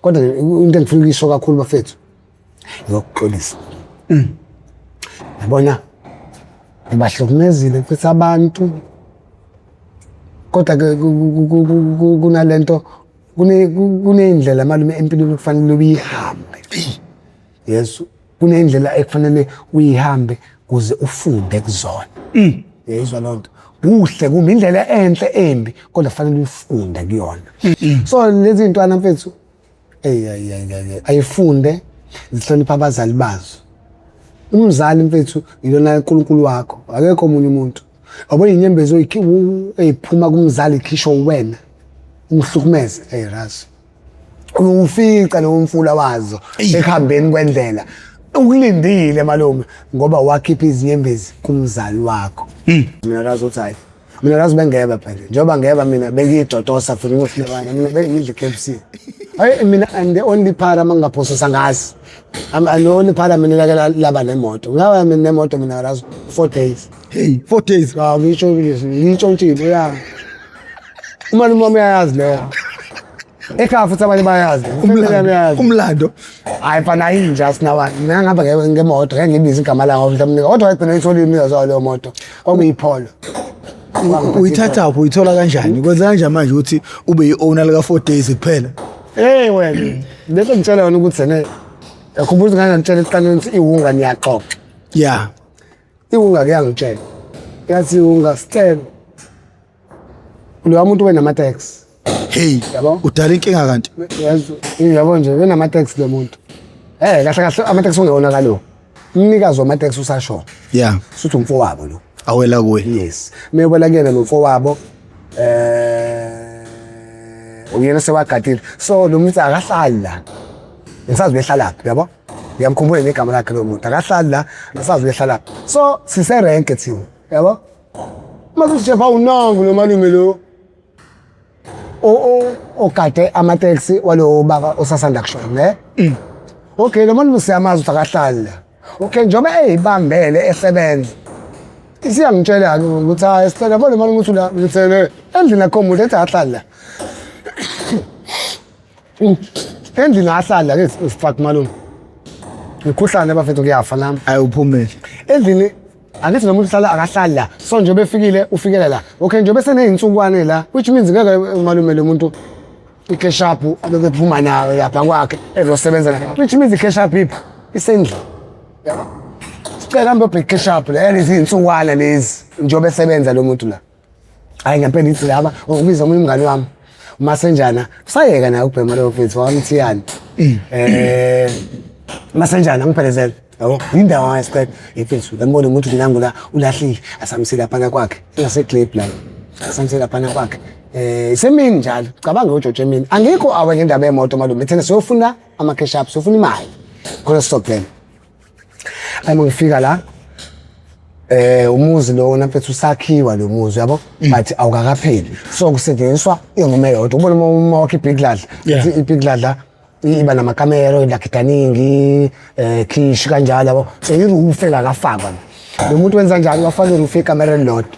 Kodwa into engifuna ukuyisho kakhulu bafethu, ngiyokuxolisa. Yabona, ngibahlukumezile futhi abantu, kodwa ke kunalento, kuney'ndlela malume empilweni okufanele uyihambe. Yes, kunendlela ekufanele uyihambe kuze ufunde kuzona. Yayizwa loo nto? Kuhle kumbi, indlela enhle embi, kodwa kufanele uyifunde kuyona. So lezi ntwana mfethu, eyi ayi ayi ayi ayifunde, zihloniphe abazali bazo. Umzali mfethu ilona uNkulunkulu wakho, akekho omunye umuntu. Yabo, inyembezi eyiphuma kumzali ikhishwa wena umhlukumeze, hey razi. Ufica lowo mfula wazo ekuhambeni kwendlela ukulindile malume, ngoba wakhipha izinyembezi kumzali wakho. Mina razi uthi hayi, mina razi bengeba phela, njengoba ngeba mina bengiyidodosa futhi ngohlebana, mina bengidla i-KFC. Hayi, mina I'm the only para mangingaphososa ngazi. I'm the only para mina lake laba nemoto. Ngaba mina nemoto mina razi 4 days. Hey, 4 days. Ah, ngisho ngitshontshile ya. Umalume wami uyayazi leyo. Ekhaya futhi abanye bayazi. Ifamily yami iyayazi. Umlando. Hayi mfana, ayinja sinawa. Mina ngihamba ngemoto, ngeke ngibize igama layo ngoba mhlawumbe, kodwa wagcina eyitholile umnikazi wayo leyo moto. Kwakuyipholo. Uyithatha phi? Uyithola kanjani? Kwenza kanjani manje ukuthi ube yi-owner lika 4 days kuphela? Hey wena, bese ngitshela wena ukuthi ene yakhumbula ukuthi ngangitshela ekuqaleni ukuthi iwunga niyaxoxa. Iwunga kuyangitshela. Yathi iwunga, sicela. Loya muntu wenama-taxi. Hey. Yabo? Udala inkinga kanti. Yazi, yabo nje wenama-taxi lo muntu. Kahle kahle ama-taxi ungewona kalo. Umnikazi wama-taxi usashona. Suthi umfowabo lo. Awela kuye. Yes. Mewela kuyena lo mfowabo, uyena sewagadile. So lo muntu akahlali la. Ngisazi uyehlala phi, yabo? Ngiyamkhumbula negama lakhe lo muntu. Akahlali la, ngisazi uyehlala phi. So siserenke thina, yabo? Mase sishefa awunangu lo malume lo. Ogade amateksi walowo baba osasanda kushona, ne? Okay, lo malume siyamazi ukuthi akahlali la. Okay, njengoba eyibambele esebenza. Isiyangitshela-ke ukuthi hayi sicela, yabo lo malume uthi la, ngithele endlini akho umuntu ethi akahlali la. Endlini ahlali la, ke fuck malume. Ngikhuhlane bafethu, kuyafa nami. Ayi uphumele. Endlini angithi nomuntu uhlala akahlali la. So njengoba efikile ufikela la. Okay, njengoba esenezinsukwane la, which means ngeke malume lo muntu i-cash up abebephuma nayo lapha kwakhe ezosebenza la. Which means i-cash up iphi? Isendlini. Yabo. Sicela hambe obheka i-cash up la, lezi iy'nsukwana lezi njengoba esebenza lo muntu la. Hayi ngempela ithi laba ubiza omunye umngane wami uMasenjana, usayeka naye ukubhema lowo mfethu wakamthiyane. Masenjana ngiphelezele. Yabo, indawo ayisicela ifethu ngambona umuntu nangu la ulahlile asamsile laphana kwakhe ngaseGlebe la. Asamsile laphana kwakhe. Isemini njalo, cabanga uJojo emini. Angikho awe ngendaba yemoto malume, thina siyofuna ama cash up, siyofuna imali. Khona sizobhema. Hayi ngifika la, umuzi lona mfethu usakhiwa lo muzi, yabo, but awukakapheli, so kusetshenziswa ingoma eyodwa. Ubona uma wakhe ibig ladla, ibig ladla iba namakamero, ilagidaningi, khishi kanjalo, yabo. So i-roof engakafakwa, lo muntu wenza njani? Wafaka i-roof ekamera elilodwa,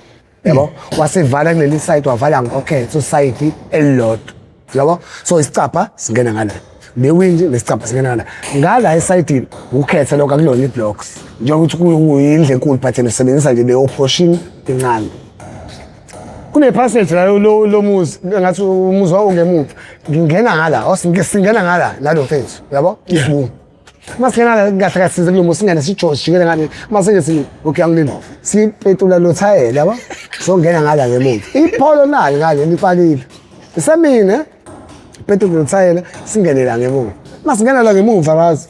yabo, wasevala kuleli side, wavala ngokhetho side elilodwa, yabo. So isicabha singena ngala, newindi nesicabha singena ngala, ngala esayidini ukhethe lokho akulona i-blocks, njengokuthi kuyindlu enkulu, but yena usebenzisa nje leyo portion encane. Kune-passage la lo muzi, ngathi umuzi wawo ngemuva, ngingena ngala, singena ngala nalo mfethu, yabo. Masingena kahle kahle size kulo muzi, singene sijozi jikele ngale, mase sithi okay angilini, sipetula lo thayela, yabo, songena ngala ngemuva, ipholo nali ngale lifakile isemine, petula lo thayela, singene la ngemuva. Masingena la ngemuva bazi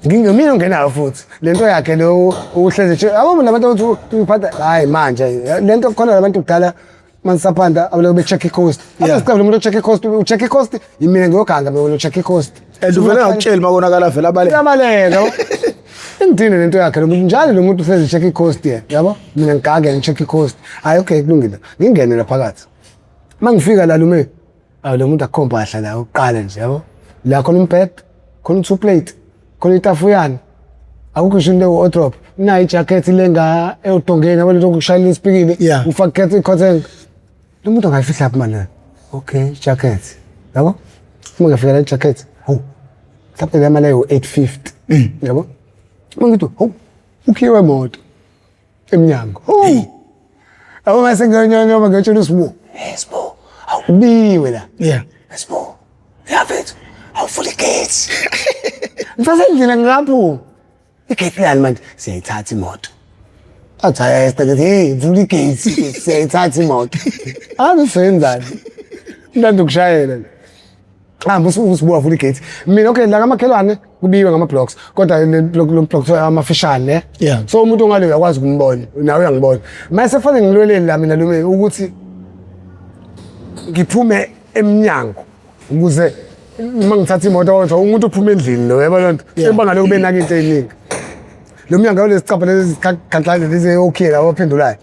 ngingemina ongenayo futhi lento yakhe lo uhlezi nje, yabo, mina abantu ukuthi uphatha hayi manje lento khona labantu kudala manisaphanda abaloku be-check i-coast. Abesicela umuntu o-check i-coast, u-check i-coast, yimina ngiyoganga mina u-check i-coast. And uvele ngakutsheli makonakala vele abale. Uyabaleka. Ingidine lento yakhe lo muntu njalo, lo muntu uhlezi check i-coast yena, yabo, mina ngigage ngi-check i-coast. Hayi okay, kulungile, ngingene la phakathi. Uma ngifika la lume, awu lo muntu akukho mpahla la uqala nje, yabo, la khona umbhede, khona u-two plate, khona itafuyana, akukho ngisho into ewu-wardrobe. Nayo ijakhethi lenga ewudongeni, yabo, lento yokushayela isipikile. Ufake i-cotton. Lo muntu angayifihla phi manje? Okay, jacket, yabo. Uma ngifika la jacket, hawu, mhlawumbe le mali ayo-850, yabo. Uma ngithi hawu, ukhiye wemoto emnyango, hawu, yabo, mase ngiyonyonyoba ngiyotshela uSibu, hey Sibu, hawu, kubiwe la. Sibu, ya mfethu, awuvula igate. Ngisasendlini ngikaphuma. Igate lani manje? Siyayithatha imoto. Athi hayi, sicela, hey, vula igate, siyayithatha imoto. Akusenzani? Mntanda ukushayela nje. Hamba usibuka, vula igate. Mina, okay, la kamakhelwane kubiwe ngama blocks, kodwa le block, lo block kuthiwa amafishane. So umuntu ongale uyakwazi ukumbona, nawe uyangibona. Mase fanele ngilwelele la mina lume ukuthi ngiphume emnyango ukuze uma ngithatha imoto kodwa umuntu uphuma endlini lo, yabo lonto. Sebanga lokhu benaka into eyiningi. Lo mnyango lezicabha lezi zikhaxane lezi okhiye labo aphendulayo.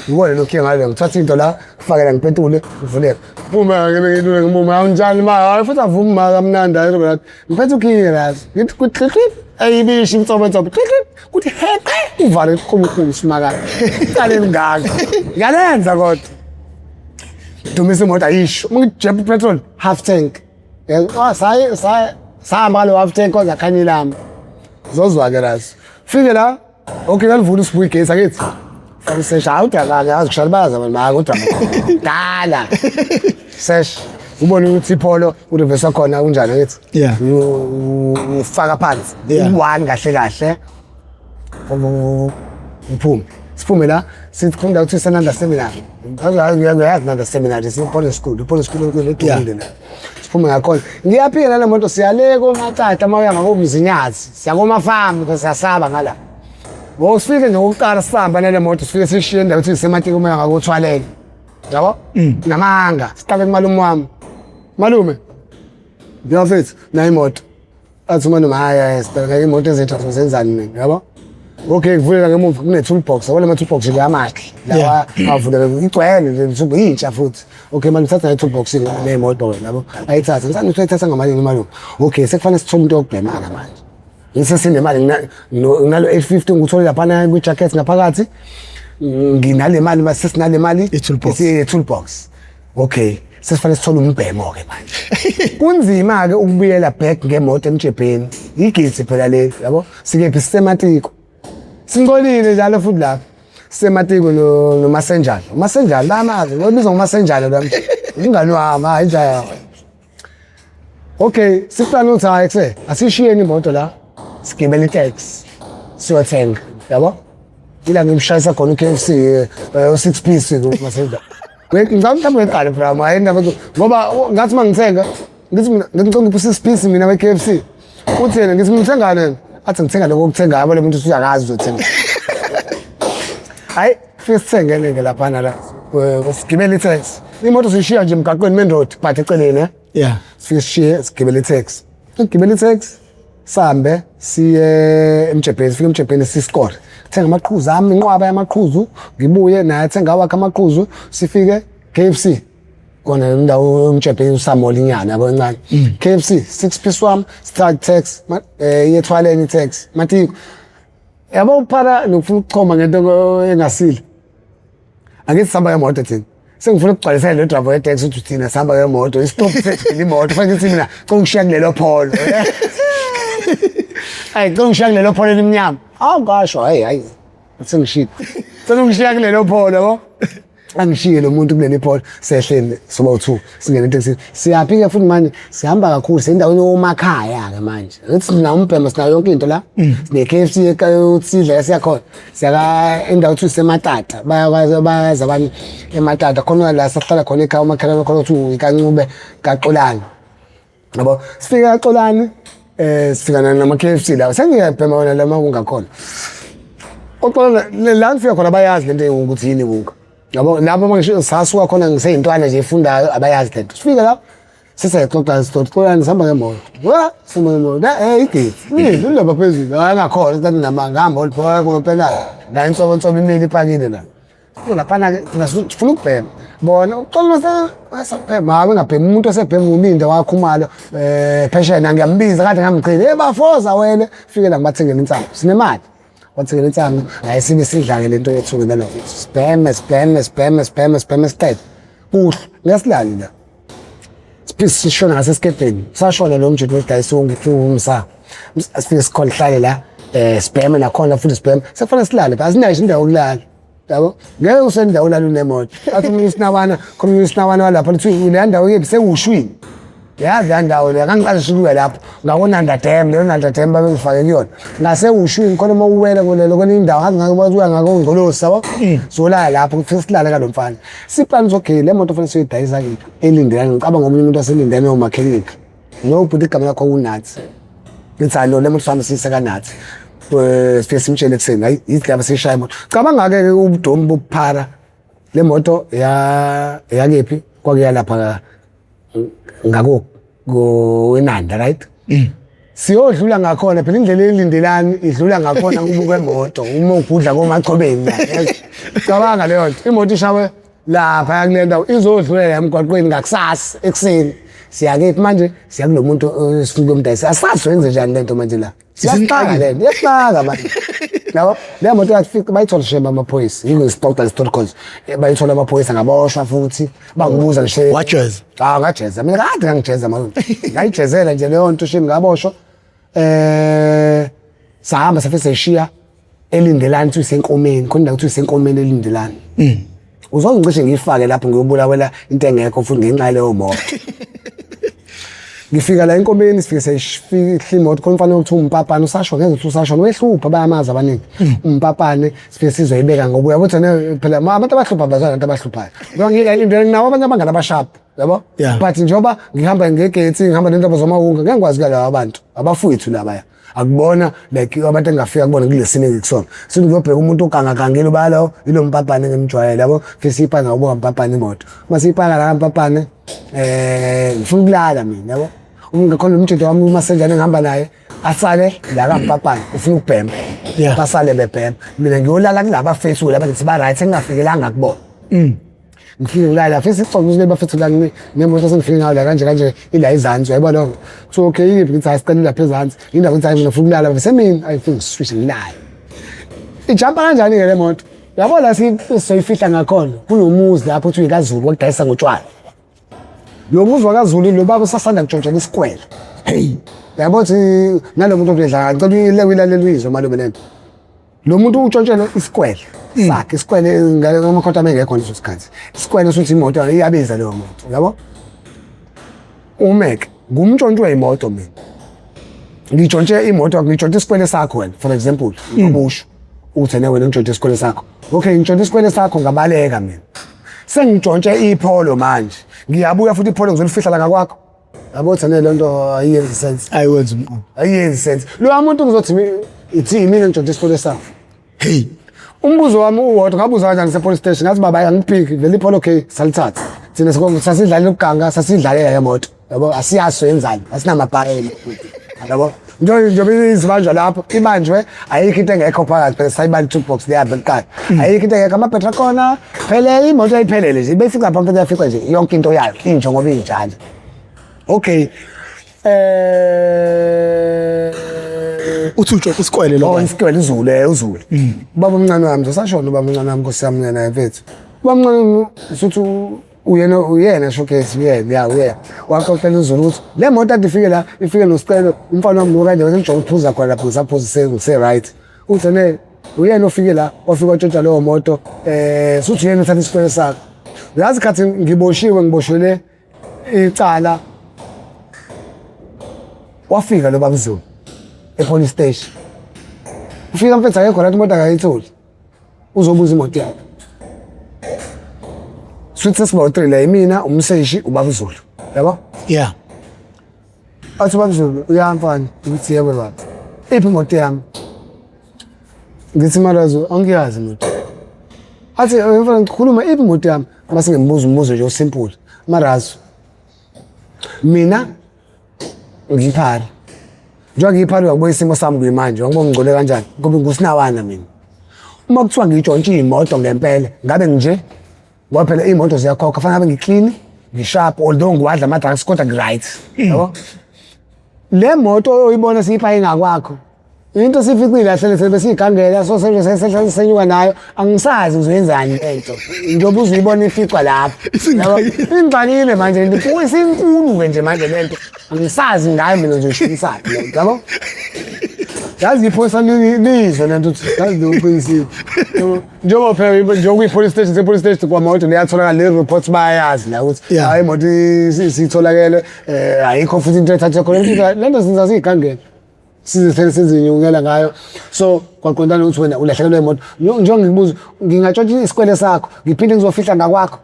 Ngibone lo khiye ngale, ngithatha into la, ngifakela, ngipentule, ngivuleke. Phume ke ngilule, ngibume, awunjani ma, hayi futhi avuma ma kamnandi, hayi roba ngiphethe ukhiye la. Ngithi kuthi click, ayibishi insobo insobo, click kuthi heqe uvale iqhumuqhumu simakala. Icala elingaka. Ngiyalenza kodwa. Dumisa imoto ayisho. Uma ngijebe petrol half tank. Ah, saye saye sahamba ngalo half tank kwaze akhanya ilamba. Zozwa ke lazo. Fike la, okay, lalivula usibuya igesi akithi. Faka isesha, hawu udakake, yazi kushaya bayazi abantu maka kodwa dala. Sesh, ubone ukuthi iPolo ureverse khona kunjani akithi. Ufaka phansi. One kahle kahle. Ngiphume. Siphume la, sikhunda ukuthi Senanda Seminary. Uyazi Nanda Seminary, siPolo School, iPolo School edumile la. Siphume ngakhona. Ngiyaphila nale moto, siyale koMatata uma uya ngakoMzinyazi, siya komafamu because siyasaba ngala. Ngo sifike nje okokuqala sihamba nale moto, sifike sishiye endaweni ethi isematiki uma uya ngakoThwalele. Yabo? Namanga, siqale kumalume wami. Malume, ngiyafethu nayo imoto. Athi umalume, hayi hayi, sibheka imoto ezintsha zenzani mina, yabo? Okay, kuvulela ngemuva kune toolbox, yabo lama toolbox nje amahle. Lawa avuleka igcwele nje toolbox intsha futhi. Okay, manje thatha le toolbox le moto wena, yabo. Ayithatha. Ngithanda ukuthi ayithatha ngamalini malume. Okay, sekufanele sithole into yokubhema manje. Ngisesenemali nginalo 850 ngikuthole laphana kwi jacket ngaphakathi. Nginale mali mase sinale mali I-toolbox. I-toolbox. Okay, sesifanele sithole umbhemo ke manje. Kunzima ke ukubuyela back ngemoto emjebheni. Igesi phela le, yabo? Sikephi? Sisematiko. Sincolile njalo futhi lapha. Sisematiko no noMasenjalo. uMasenjalo lamazi, ubizwa ngoMasenjalo lo. Umngani wami, hayi njalo. Okay, siplana ukuthi hayi kuse asishiyeni imoto la, sigibele itaxi siyothenga, yabo? Ila ngimshayisa khona u-KFC u-six piece uMasenjalo. Ngicabanga mhlawumbe ngiqale phela hayi indaba ngoba ngathi uma ngithenga ngithi mina ngithi ngicela ngiphe u-six piece mina we-KFC. Uthi yena, ngithi mina uthengani wena? Athi ngithenga lokho okuthengayo, yabo le muntu usuyakazi uzothenga. Hayi, fike sithengele ke laphana la. Sigibele itaxi. Imoto siyishiya nje emgaqweni main road but eceleni eh. Sifike sishiye, sigibele itaxi. Sigibele itaxi sambe siye emjebheni, sifike emjebheni siskore. Thenga amaqhuzu ami, inqwaba yamaqhuzu, ngibuye naye athenga awakhe amaqhuzu, sifike KFC. Kona indawo emjebheni usamoli inyana yabo encane. KFC six piece wami, start tax, yethwaleni tax. Matiko. Yabo uphara nokufuna ukuchoma ngento engasile. Angithi sihamba ngemoto thina. Sengifuna ukugcwalisela le driver ye-taxi ukuthi thina sihamba ngemoto, istop sethu imoto. Fanele ngithi mina cela ungishiya kulelo Polo. Hayi, cela ungishiya kulelo Polo elimnyama. Awu ngasho, hayi hayi. Sengishilo. Cela ungishiya kulelo Polo, yabo. Angishiye lo muntu kuleli Polo, sehleni soba u2 singene etekisini. Siyaphi ke futhi manje? Sihamba kakhulu, sendaweni yomakhaya ke manje. Ngithi sinawo umbhema, sinayo yonke into la. Sine KFC esidla siyakhona. Siyaka indawo ethiwa iseMatata, bayakwazi bayazi abantu eMatata khona la sahlala khona ekhaya umakhelwane khona kuthiwa ikaNcube kaXolani. Yabo, sifika kaXolani, sifika nama KFC la, sengiyabhema wena la makungakhona. Oxolani la ngifika khona bayazi lento ukuthi yini wunga. Yabo lapho mangisho sasuka khona ngiseyintwana nje efundayo, abayazi lento. Sifike la sesiyayixoxa sixoxolani sihamba ngemoto. Wa sihamba ngemoto. Igesi. Yini ulapha phezulu? Hayi ngakhona kanti namanga hamba oliphoka ngempela. La insobo insobo imile ipakile la. Laphana ke thina sifuna ukubhema. Bona uxola wasabhema, hayi ngabhema umuntu osebhema uLinda wakhumalo pheshena ngiyambiza kade ngamgcina. Hey bafoza wena, fike la ngibathengele insangu. Sinemali. Wathengela insangu, hayi sibe sidla ke lento yethu ke nalokho. Sibheme sibheme sibheme sibheme sibheme siqede. Kuhle, ngesilali la. Sishona ngasesikebheni, sashona lo mjito wedayisa umsa. Sifike sikhona sihlale la, sibheme nakhona futhi sibheme. Sekufanele silale phela, asinayo ngisho indawo yokulala. Yabo? Ngeke usendawo olala unemoto. Athi umunye usinawana, khona umunye usinawana walapha lithi leya ndawo yephi sewushwini. Yazi leya ndawo leya, ngangiqala ngisho ukuya lapho. Ngakonanda Dam, leyo Nanda Dam babengifake kuyona. Ngasewushwini khona uma uwela kulelo kwenye indawo, ngazi ngake uya ngakongcolosi yabo. Solala lapho, kufike silale kalo mfana. Siplani ukuthi okay, le moto fanele siyoyidayisa kephi? Elindelane, ngicabanga omunye umuntu waseLindane omakhenikha. No bhuti igama lakho uNathi. Ngithi hayi lo le moto sihamba siyise kaNathi. Sifike simtshele ekuseni, hayi yithi laba siyishaya imoto. Cabanga-ke ubudomu bokuphara le moto ya yakephi kwakuya lapha ngako ko-Inanda right? Siyodlula ngakhona phela indlela elindelani idlula ngakhona kubuka emoto uma ugudla komachobeni la. Cabanga leyo nto imoto ishawe lapha kule ndawo izodlula la emgwaqweni ngakusasa ekuseni. Siyakephi manje? Siya kulo muntu esifuna ukumdayisa. Asazi wenze njani lento manje la. Siyasixaka le nto, iyasixaka manje. Yabo, le moto yafika bayithola shame amaphoyisa. Yiko sixoxa le story cause bayithola amaphoyisa ngaboshwa futhi bangibuza ngisho. Wajeza? Ah, ngajeza. Mina kade ngangijeza manje. Ngayijezela nje leyo nto shame ngaboshwa. Sahamba safike sayishiya eLindelani kuthiwa isenkomeni, khona indawo kuthiwa isenkomeni eLindelani. Uzongicishe ngiyifake lapho ngiyobulawela into engekho futhi ngenxa yaleyo moto. Ngifika la enkomeni sifike sayifihla imoto khona umfana okuthiwa umpapane usasho ngeke ukuthi usasho wehlupha bayamazi abaningi. Umpapane sifike sizoyibeka ngoba uyabo thina phela abantu abahlupha bazwana abantu abahluphayo. Ngoba ngila into nawo abanye abangani abasharp yabo. But njengoba ngihamba ngegetsi ngihamba nendaba zamawunga ngeke ngikwazi kula abantu abafowethu labaya. Akubona like abantu engafika kubona kulesimo engikusona. Sithi ngiyobheka umuntu ogangagangile ubalo ilo mpapane ngimjwayele yabo. Fike siyipaka ngoba mpapane imoto. Uma siyipaka la mpapane ngifuna ukulala mina yabo. Ungakhona umjito wami uma senjani ngihamba naye asale la kampapane ufuna ukubhema. Basale bebhema. Mina ngiyolala kulaba fethu laba ngithi ba right sengingafikelanga kubona. Ngifike ngilala futhi sixoxe ukuthi bafethu la nemoto sengifike ngayo la kanje kanje ila ezansi uyayibona lokho. So okay yiphi ngithi hayi sicela lapha ezansi. Indaba ngithi hayi mina ngifuna ukulala semini ayifike ngiswitch ngilale. Ijampa kanjani ke le moto? Yabo la sizoyifihla ngakhona kunomuzi lapho uthi uyikaZulu wakudayisa ngotshwala. Lo muzi wakaZulu lo baba usasanda kutshontshela isikwele. Hey, yabo ukuthi nalo muntu odla ngicela uyile uyilalela uyizwe malume lento. Lo muntu utshontshele isikwele sakhe, isikwele ngale amakhotha amengekho leso sikhathi. Isikwele suthi imoto iyabiza leyo moto, yabo? Umeke ngumtshontshwe imoto mina. Ngitshontshe imoto, ngitshontshe isikwele sakho wena, for example, ngokusho uthi wena ngitshontshe isikwele sakho. Okay, ngitshontshe isikwele sakho ngabaleka mina. Sengitshontshe ipholo manje. Ngiyabuya futhi ipholo ngizolifihla la ngakwakho. Yabo thana le nto ayiyenzi sense. Ayiwenzi umqondo. Ayiyenzi sense. Lo muntu ngizothi ithi mina ngitshontshe isikwele sakho. Hey. Umbuzo wami uwodwa ngabuza kanjani se police station ngathi baba angiphiki vele ipholo okay salithatha. Thina sasidlalela ukuganga sasidlalela le moto. Yabo asiyazi yenzani asinamabhayeli. Yabo njengoba izibanjwa lapho ibanjwe ayikho into engekho phakathi phela sayibala i-toolbox leyavele kuqala. Ayikho into engekho amabhetri akhona phela imoto ayiphelele nje ibefika lapha mfethu yafika nje yonke into yayo inje ngoba injalo. Okay. Uthi utshontshe isikwele lo. Oh isikwele uZulu uZulu. Ubaba omncane wami usashona ubaba omncane wami Nkosi yami naye mfethu. Ubaba omncane usuthi uyena uyena showcase uyena ya uyena. Waxoxela uZulu ukuthi le moto ade ifike la ifike nosicelo umfana wami lo kanje ngijonga ukuphuza khona lapho ngisaphuza ngise right. Uthi ne uyena ofike la wafika watshontsha leyo moto suthi uyena uthatha isikwele sakho. Yazi khathi ngiboshiwe ngiboshelwe icala wafika lo baba uZulu e-police station. Ufika mfethu akekho lapho imoto akayitholi. Uzobuza imoto yakhe. Suthi sesiba u3 la imina umseshi ubaba uZulu. Yabo? Yeah. Athi ubaba uZulu uyamfana ngithi yebo baba. Iphi imoto yami? Ngithi Marazo angiyazi imoto. Athi mfana ngikhuluma iphi imoto yami? Mase ngimbuza umbuzo nje osimple. Marazo. Mina ngiphara. Njengoba ngiyiphara uyakubona isimo sami kuyimanje, uyakubona ngingcole kanjani? Ngoba ngusinawana mina. Uma kuthiwa ngitshontshe imoto ngempela, ngabe nginje? Ngoba phela iy'moto ziyakhokha, fanele ngabe ngi-clean, ngi-sharp, although ngiwadla ama-drugs kodwa ngi-right. Yabo? Le moto oyibona siyipha ingakwakho. Into sificile ahlele sebe siyigangela so sebe senyuka nayo angisazi uzoyenzani lento njengoba uzuyibona ificwa lapho. Ingxakile manje lento isinkulu ke nje manje lento angisazi ngayo mina ngizoyishinisaphi lento yabo. Yazi iphoyisa lizwe lento ukuthi yazi uqinisile. Njengoba phela njengoba i-police station se-police station kwamoto liyatholakala le reports bayayazi la ukuthi hayi imoto isitholakele ayikho futhi into ethathwe khona lento sinza siyigangela. Size sizinyukela ngayo so kwaqondana ukuthi wena ulahlekelwe imoto njengoba ngikubuza ngingatshontsha isikwele sakho ngiphinde ngizofihla ngakwakho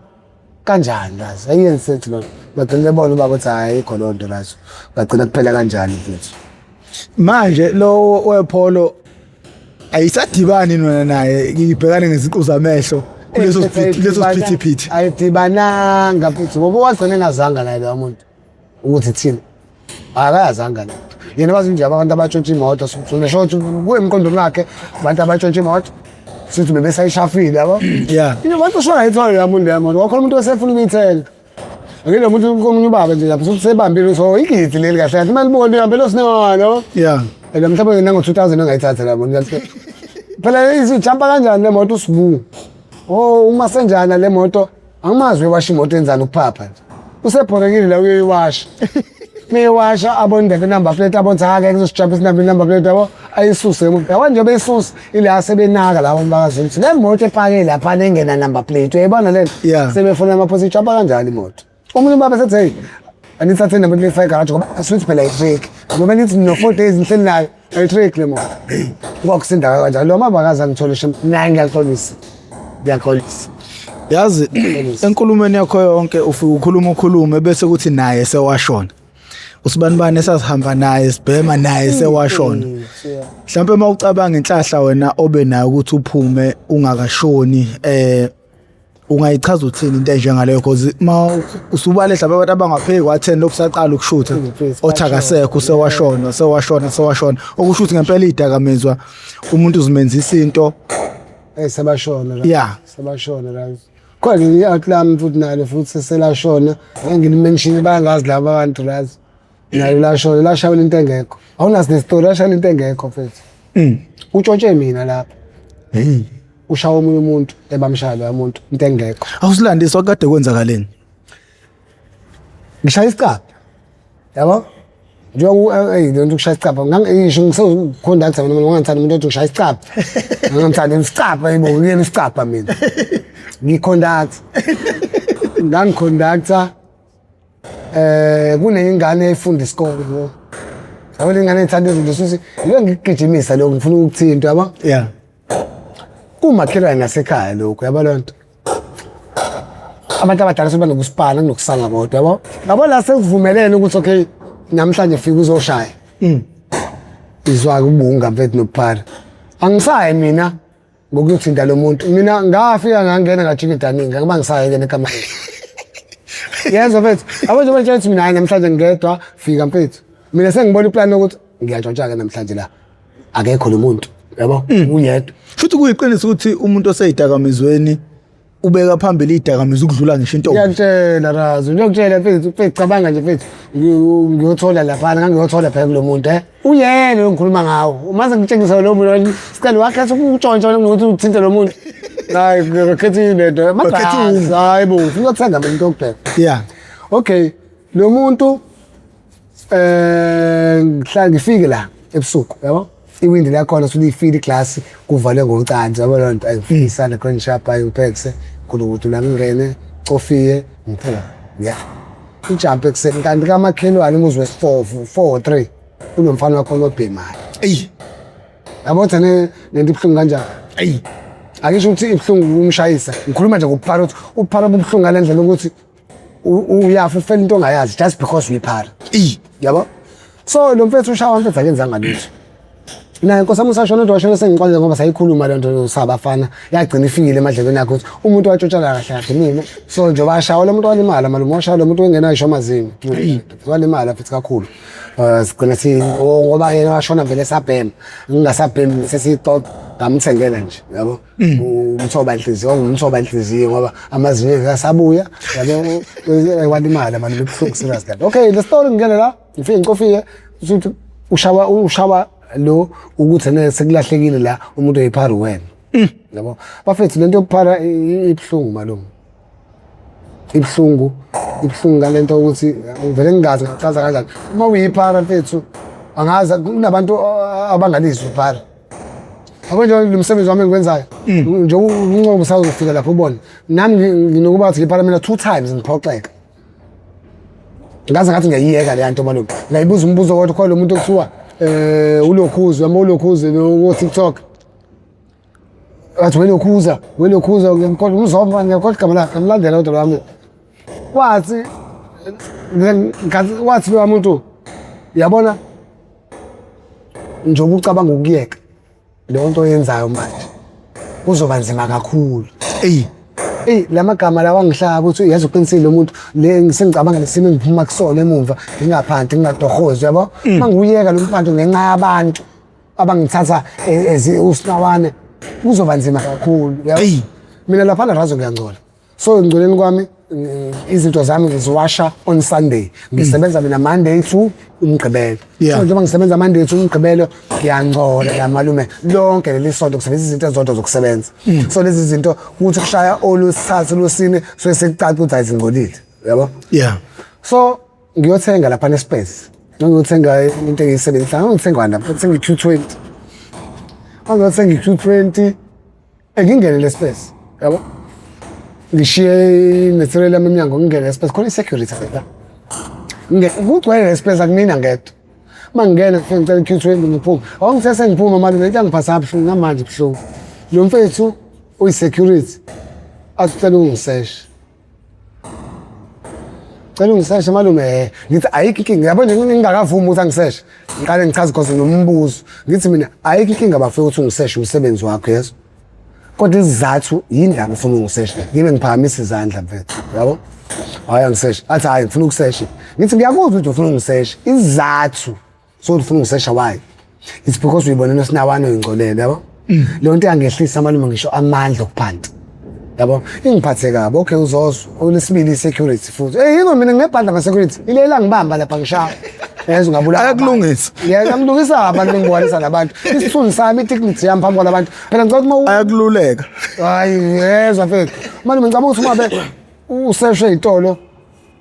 kanjani lazi ayenzi sense lona bagcina bebona uba ukuthi hhayi ayikho loo nto lazo bagcina kuphela kanjani mfethu. Manje lowo wepholo ayisadibani nona naye ngibhekane ngeziqu zamehlo kuleso leso siphithiphithi. Ayidibananga mfethu ngoba wagcina engazanga naye loya muntu. Ukuthi thina akayazanga le nto yena bazi nje abantu abatshontsha imoto sonesho ukuthi kuye emqondweni wakhe abantu abatshontsha imoto sithi bebesayishafile yabo. Yeah. Into abantu usungayithola leya muntu leya moto wakhona umuntu osefuna ukuyithenga ngile muntu komunye ubaba nje lapho usebambile so igidi leli kahle kahle imali buka lihambe lo sinewani yabo. Yeah. And mhlawumbe nango 2000 ongayithatha la moto phela izijampa kanjani le moto usibu oh uma senjana le moto angimazi uyewasha imoto enzani ukuphapha nje usebhorekile la uyoyiwasha meyiwasha abone le number plate abone ukuthi akeke kuzosijampa isinamba number plate yabo ayisuse imoto yabo nje beyisusa ila sebenaka labo bakazi ukuthi le moto epake lapha engena number plate uyayibona le Yeah. sebefuna amaphosa ijampa kanjani imoto omunye ubaba sethi hey anithathe number plate fake garage ngoba asuthi phela i-trick ngoba nithi no 4 days nihleli nayo ayi-trick le moto kwakusinda kanjalo lo mama akaze angithole shem naye ngiyaxolisa ngiyaxolisa. Yazi enkulumweni yakho yonke ufike ukhuluma ukhulume bese kuthi naye sewashona. Usibanibani esasihamba naye sibhema naye sewashona. Mhlawumbe uma ucabanga inhlahla wena obe nayo ukuthi uphume ungakashoni ungayichaza uthini into enjengaleyo because uma usubale mhlawumbe abantu abangapheki kwa-10 lokhu saqala ukushutha othi akasekho usewashona sewashona sewashona okusho ukuthi ngempela idakamizwa umuntu uzimenzisa into. Sebashona la. Yeah. Sebashona la. Khona i-out lami futhi nalo futhi selashona. Ngilimention bayangazi laba abantu lazi. Nayo lashona lashayela into engekho. Awunazi nesitori lashayela into engekho mfethu. Utshontshe mina lapha. Hey. Ushawa omunye umuntu ebamshaya lo muntu into engekho. Awusilandiswa kade kwenzakaleni? Ngishaya isicabha. Yabo? Njengoba hey lento ukushaya isicabha ngisho ngiseconductor mina ngangithanda umuntu othi ngishaya isicabha. Ngangithanda isicabha yebo ngiyena isicabha mina. Ngiconductor. Ngangiconductor kunenye ingane efunda isikole yabo. Yabo le ngane ethanda izinto suthi yilo ngikugijimisa lokho ngifuna ukukuthinta yabo. Yeah. Kumakhelwane nasekhaya lokho yabo lonto. Abantu abadala sebanokusipana kunokusala bodwa yabo. Yabo la sekuvumelene ukuthi okay namhlanje fika uzoshaya. Izwa kubunga mfethu nokuphara. Angisayi mina ngokuyothinta lo muntu. Mina ngafika ngangena ngajika idaningi ngoba ngisayi ke nekamereni. Yezwa mfethu, yabo nje manje ukuthi mina hayi namhlanje ngedwa fika mfethu. Mina sengibona iplan ukuthi ngiyantshontsha ke namhlanje la. Akekho lo muntu yabo uyedwa. Futhi kuyiqiniso ukuthi umuntu oseyidakamizweni ubeka phambili idakamizwa ukudlula ngisho intombi. Ngiyakutshela Razo, ngiyakutshela mfethu, mfethu cabanga nje mfethu ngiyothola laphana ngangiyothola phela kulo muntu Uyena lo ngikhuluma ngawo. Uma sengitshengisa lo muntu sicela wakhetha ukutshontsha nokuthi uthinte lo muntu. Hayi ngikhetha lento. Wakhetha Hayi bo, ufuna ukuthenga mina into yokubheka. Yeah. Okay, lo muntu ngihlala ngifike la ebusuku yabo. Iwindi lakhona sulifile iglasi kuvalwe ngocansi yabo loo nto ayifisana grand sharp ayipekse nkulukudu la ngingene cofiye ngiphume yeah. Ijump ekuseni kanti kamakhelwane umuzi wesi-4 4 or 3 kunomfana wakhona obhemayo. Eyi. Yabo thina lento ibuhlungu kanjani? Eyi. Akisho ukuthi ibuhlungu ukumshayisa. Ngikhuluma nje ngokuphara ukuthi uphara bubuhlungu ngale ndlela ukuthi uyafa ufela into ongayazi just because uyiphara. Eyi. Yabo? So lo mfethu ushawa mfethu akenzanga lutho. Naye Nkosi yami usashona kodwa washona sengixolele ngoba sayikhuluma le nto sabafana yagcina ifikile emadlebeni akhe ukuthi umuntu watshontshala kahle kahle mina so njengoba ashawa lo muntu walimala malume washawa lo muntu wengenayo isho amazinyo walimala futhi kakhulu sigcina si ngoba yena washona vele sabhema ngingasabhemi sesixoxa ngamthengela nje yabo umthoba inhliziyo umthoba inhliziyo ngoba amazinyo asabuya yabo walimala malume ibuhlungu serious kanti okay le story ngingene la ngifike ngicofike ukuthi ushawa ushawa Lo ukuthi ene sekulahlekile la umuntu oyiphara wena. Yabo. Bafethu, lento yokuphara ibuhlungu, malume. Ibuhlungu, ibuhlungu ngalento ukuthi ngivele ngingazi ngachaza kanjani. Uma uyiphara, mfethu, angazi kunabantu abangalizwa iphara. Yabo, nje lo msebenzi wami engikwenzayo nje, uncomo usazofika lapho ubone nami nginokuba ngathi ngiphara mina two times, ngiphoxeka ngaze ngathi ngiyayiyeka leya nto, malume. Ngayibuza umbuzo kodwa khona lo muntu okuthiwa ulokhuzi wama ulokhuzi lo TikTok, wathi welokhuza welokhuza, ngiyamkhohlwa umzomba, ngiyakhohlwa igama lakhe, ngamlandela kodwa lwami. Wathi ngathi wathi loya muntu, yabona njengoba ucabanga ukuyeka leyo nto oyenzayo manje, kuzoba nzima kakhulu. Eyi. Eyi, la magama lawa angihlaba ukuthi yazi uqinisile lo muntu le. Sengicabanga lesimo engiphuma kusona emuva, ngingaphanti, ngingatohozi, yabo, uma ngiwuyeka lo mphanto ngenxa yabantu abangithatha as usinawane, kuzoba nzima kakhulu, yabo. Eyi. Mina laphana razo ngiyangcola, so engcoleni kwami, izinto zami ngiziwasha on Sunday. Ngisebenza mina Monday to uMgqibelo. So njengoba ngisebenza Monday to uMgqibelo, ngiyangcola la, malume, lonke leli sonto kusebenza izinto ezodwa zokusebenza. So lezi zinto kuthi kushaya olusithathu, lusine, so sekucaca ukuthi ayizingcolile, yabo. So ngiyothenga lapha ne-space, ngiyothenga into engiyisebenzisayo, ngithenga lapha, ngithenga i-Q20, ngiyothenga i-Q20, ngingene le space, yabo, ngishiye i-material yami emnyango, ngingene le space, khona i-security la. Kugcwele le space, akumina ngedwa. Uma ngingena ngifike ngicela i-Q20, ngiphuma. Awungithe sengiphuma, malume, into angiphatha kabuhlungu namanje buhlungu, lo mfethu uyi-security athi ucela ungiseshe, cela ungiseshe, malume. Ngithi ayikho inkinga, yabo nje, ngingakavumi ukuthi angiseshe, ngiqale ngichaze cause nombuzo. Ngithi mina ayikho inkinga bafike ukuthi ungiseshe, umsebenzi wakho yezo, kodwa isizathu yindaba ufuna ungiseshe? Ngibe ngiphakamisa izandla, mfethu, yabo. Hayi, angiseshe. Athi hayi, ngifuna ukuseshe. Ngithi ngiyakuzwa ukuthi ufuna ungiseshe, isizathu sokuthi ufuna ungisesha why? It's because uyibonela usinawane uyingcolele, yabo. Leyo nto yangehlisa, malume, ngisho amandla okuphanta, yabo, ingiphathe kabi. Okay, uzozwa olesibili i-security futhi. Hey, yiko mina nginebhanda ama-security ile langibamba lapha ngishaya, yazi ungabulala. Ayakulungisa. Yeah, ngiyamlungisa abantu, bengibukanisa nabantu isithunzi sami, i-dignity yami phambi kwalabantu. Phela ngicela ukuthi uma Ayakululeka. Hayi, yezwa mfethu, malume, ngicabanga ukuthi uma be useshe ey'tolo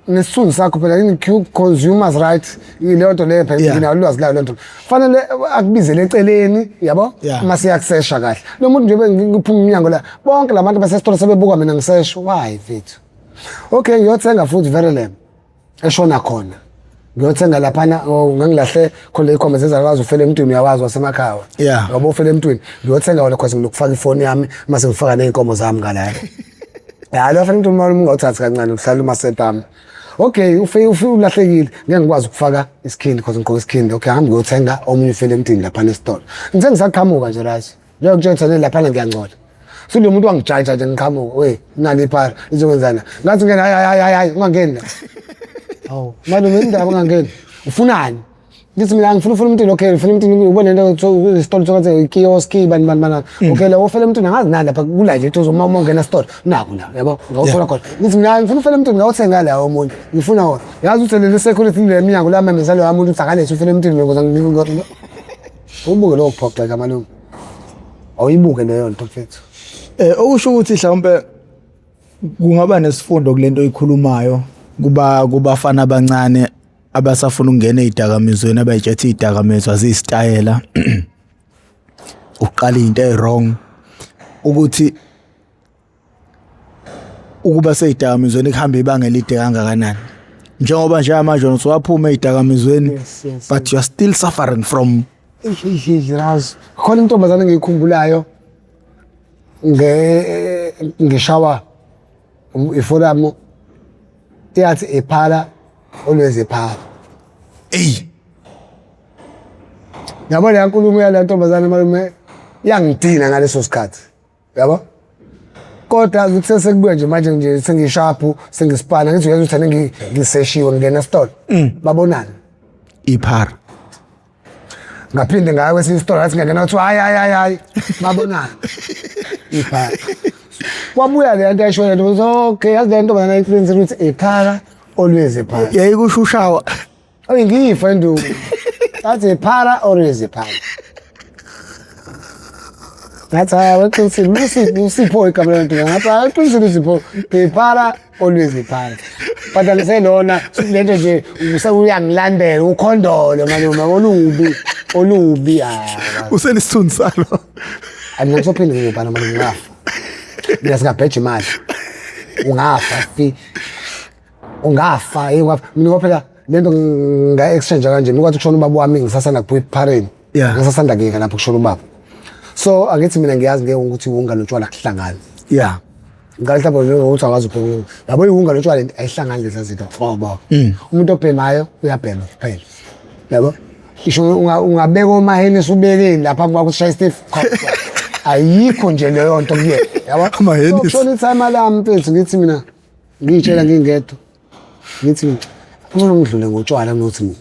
nesithunzi sakho phela in consumers right, leyo nto leyo phela nginalo ulwazi layo leyo nto, fanele akubizele eceleni, yabo. Uma siyakusesha kahle lo muntu nje, ngiphuma umnyango la, bonke la bantu basesitolo sebebuka mina ngisesha. Why, mfethu? Okay, ngiyothenga futhi Verulam eshona khona, ngiyothenga laphana. Oh, ngangilahle khona ikhomba zezalwazi ufele emntwini, uyawazi wasemakhaya. Ngoba ufele emntwini, ngiyothenga wona cause ngilokufaka ifoni yami, mase ngifaka ney'nkomo zami ngalapho. Ya, lo fanele uma ungawuthathi kancane uhlala umaseti ami. Okay, ufe ulahlekile, ngeke ngikwazi ukufaka isikhindi cause ngigqoke isikhindi. Okay, hambe ngiyothenga omunye ufele emntwini laphana esitolo. Ngithe ngisaqhamuka nje, right, njengoba kutshela laphana ngiyangcola, so lo muntu wangijaja nje ngiqhamuka, we nani iphara izokwenzana? Ngathi ngena, hayi hayi hayi hayi, ungangeni la. Hawu malume, indaba ungangeni, ufunani? Ngithi mina ngifuna ufuna umuntu. Okay, ngifuna umuntu, ubone lento isitolo sokuthi ikioski bani bani bani. Okay, la ufela umuntu angazi nani lapha kula nje uma ungena esitolo naku la, yabo, ngawuthola khona. Ngithi mina ngifuna ufela umuntu, ngawuthenga la omunye, ngifuna wona. Yazi ukuthi leli security le minyango la memezelo wami ukuthi akalethe ufela umuntu ngoba ubuke lokho kuphoxeka, malume, awuyibuke leyo nto, mfethu. Okusho ukuthi mhlawumbe kungaba nesifundo kulento oyikhulumayo kuba kubafana abancane abasafuna ukungena ey'dakamizweni, abayitshethe iy'dakamizwa ziyisitayela, uqala into e-wrong, ukuthi ukuba sey'dakamizweni kuhamba ibanga elide kangakanani, njengoba nje manje wena usuwaphuma ey'dakamizweni, Yes. but you are still suffering from Razi khona intombazane engiyikhumbulayo nge ngishawa iforamu, iyathi iphala always iphala. Eyi. Yabo, leya nkulumo yale ntombazane, malume, yangidina ngaleso sikhathi, yabo, kodwa kuthe sekubuya nje manje nje sengisharp, sengisipana, ngithi uyazi ukuthi ngiseshiwe, ngingena esitolo, babonani? Iphara. Ngaphinde ngayo kwesinye isitolo, ngathi ngiyangena, kuthiwa hayi hayi hayi hayi, babonani? Iphara. Kwabuya le nto ayisho le nto. Okay, yazi le ntombazane ayiqinisile ukuthi iphara always iphara. Yayikusho ushawa. Oyi, ngiyifa induku, athi iphara always iphara. Ngathi hayi waqinisile usipho usipho igama lento ngathi hayi uqinisile usipho iphara always iphara. But angiselona lento nje uyangilandela ukhondolo malume olubi olubi hayi. Usenesithunzi salo. Angisophinde ngibhala malume ngafa. Mina singabheja imali. Ungafa fi. Ungafa hey ungafa. Mina ngoba phela lento nga exchange kanje mina kwathi kushona ubaba wami ngisasanda kuphuya ephareni. Yeah. Ngisasanda kuyeka lapho kushona ubaba. So angithi mina ngiyazi ngeke ukuthi iwunga notshwala kuhlangana. Yeah. Ngicela mhlawumbe njengokuthi awazi uphuma. Yabo iwunga notshwala into ayihlangani lezi zinto. Ngoba umuntu obhemayo uyabhema kuphela. Yabo? Isho ungabeka omahenisi ubekeni lapha kwakho ushaya stiff. Ayikho nje leyo nto kuyena. Yabo? Amahenisi. So kushona ithayima lami mfethu ngithi mina ngiyitshela ngingedwa. Ngithi mina ngcono ngidlule ngotshwala kunokuthi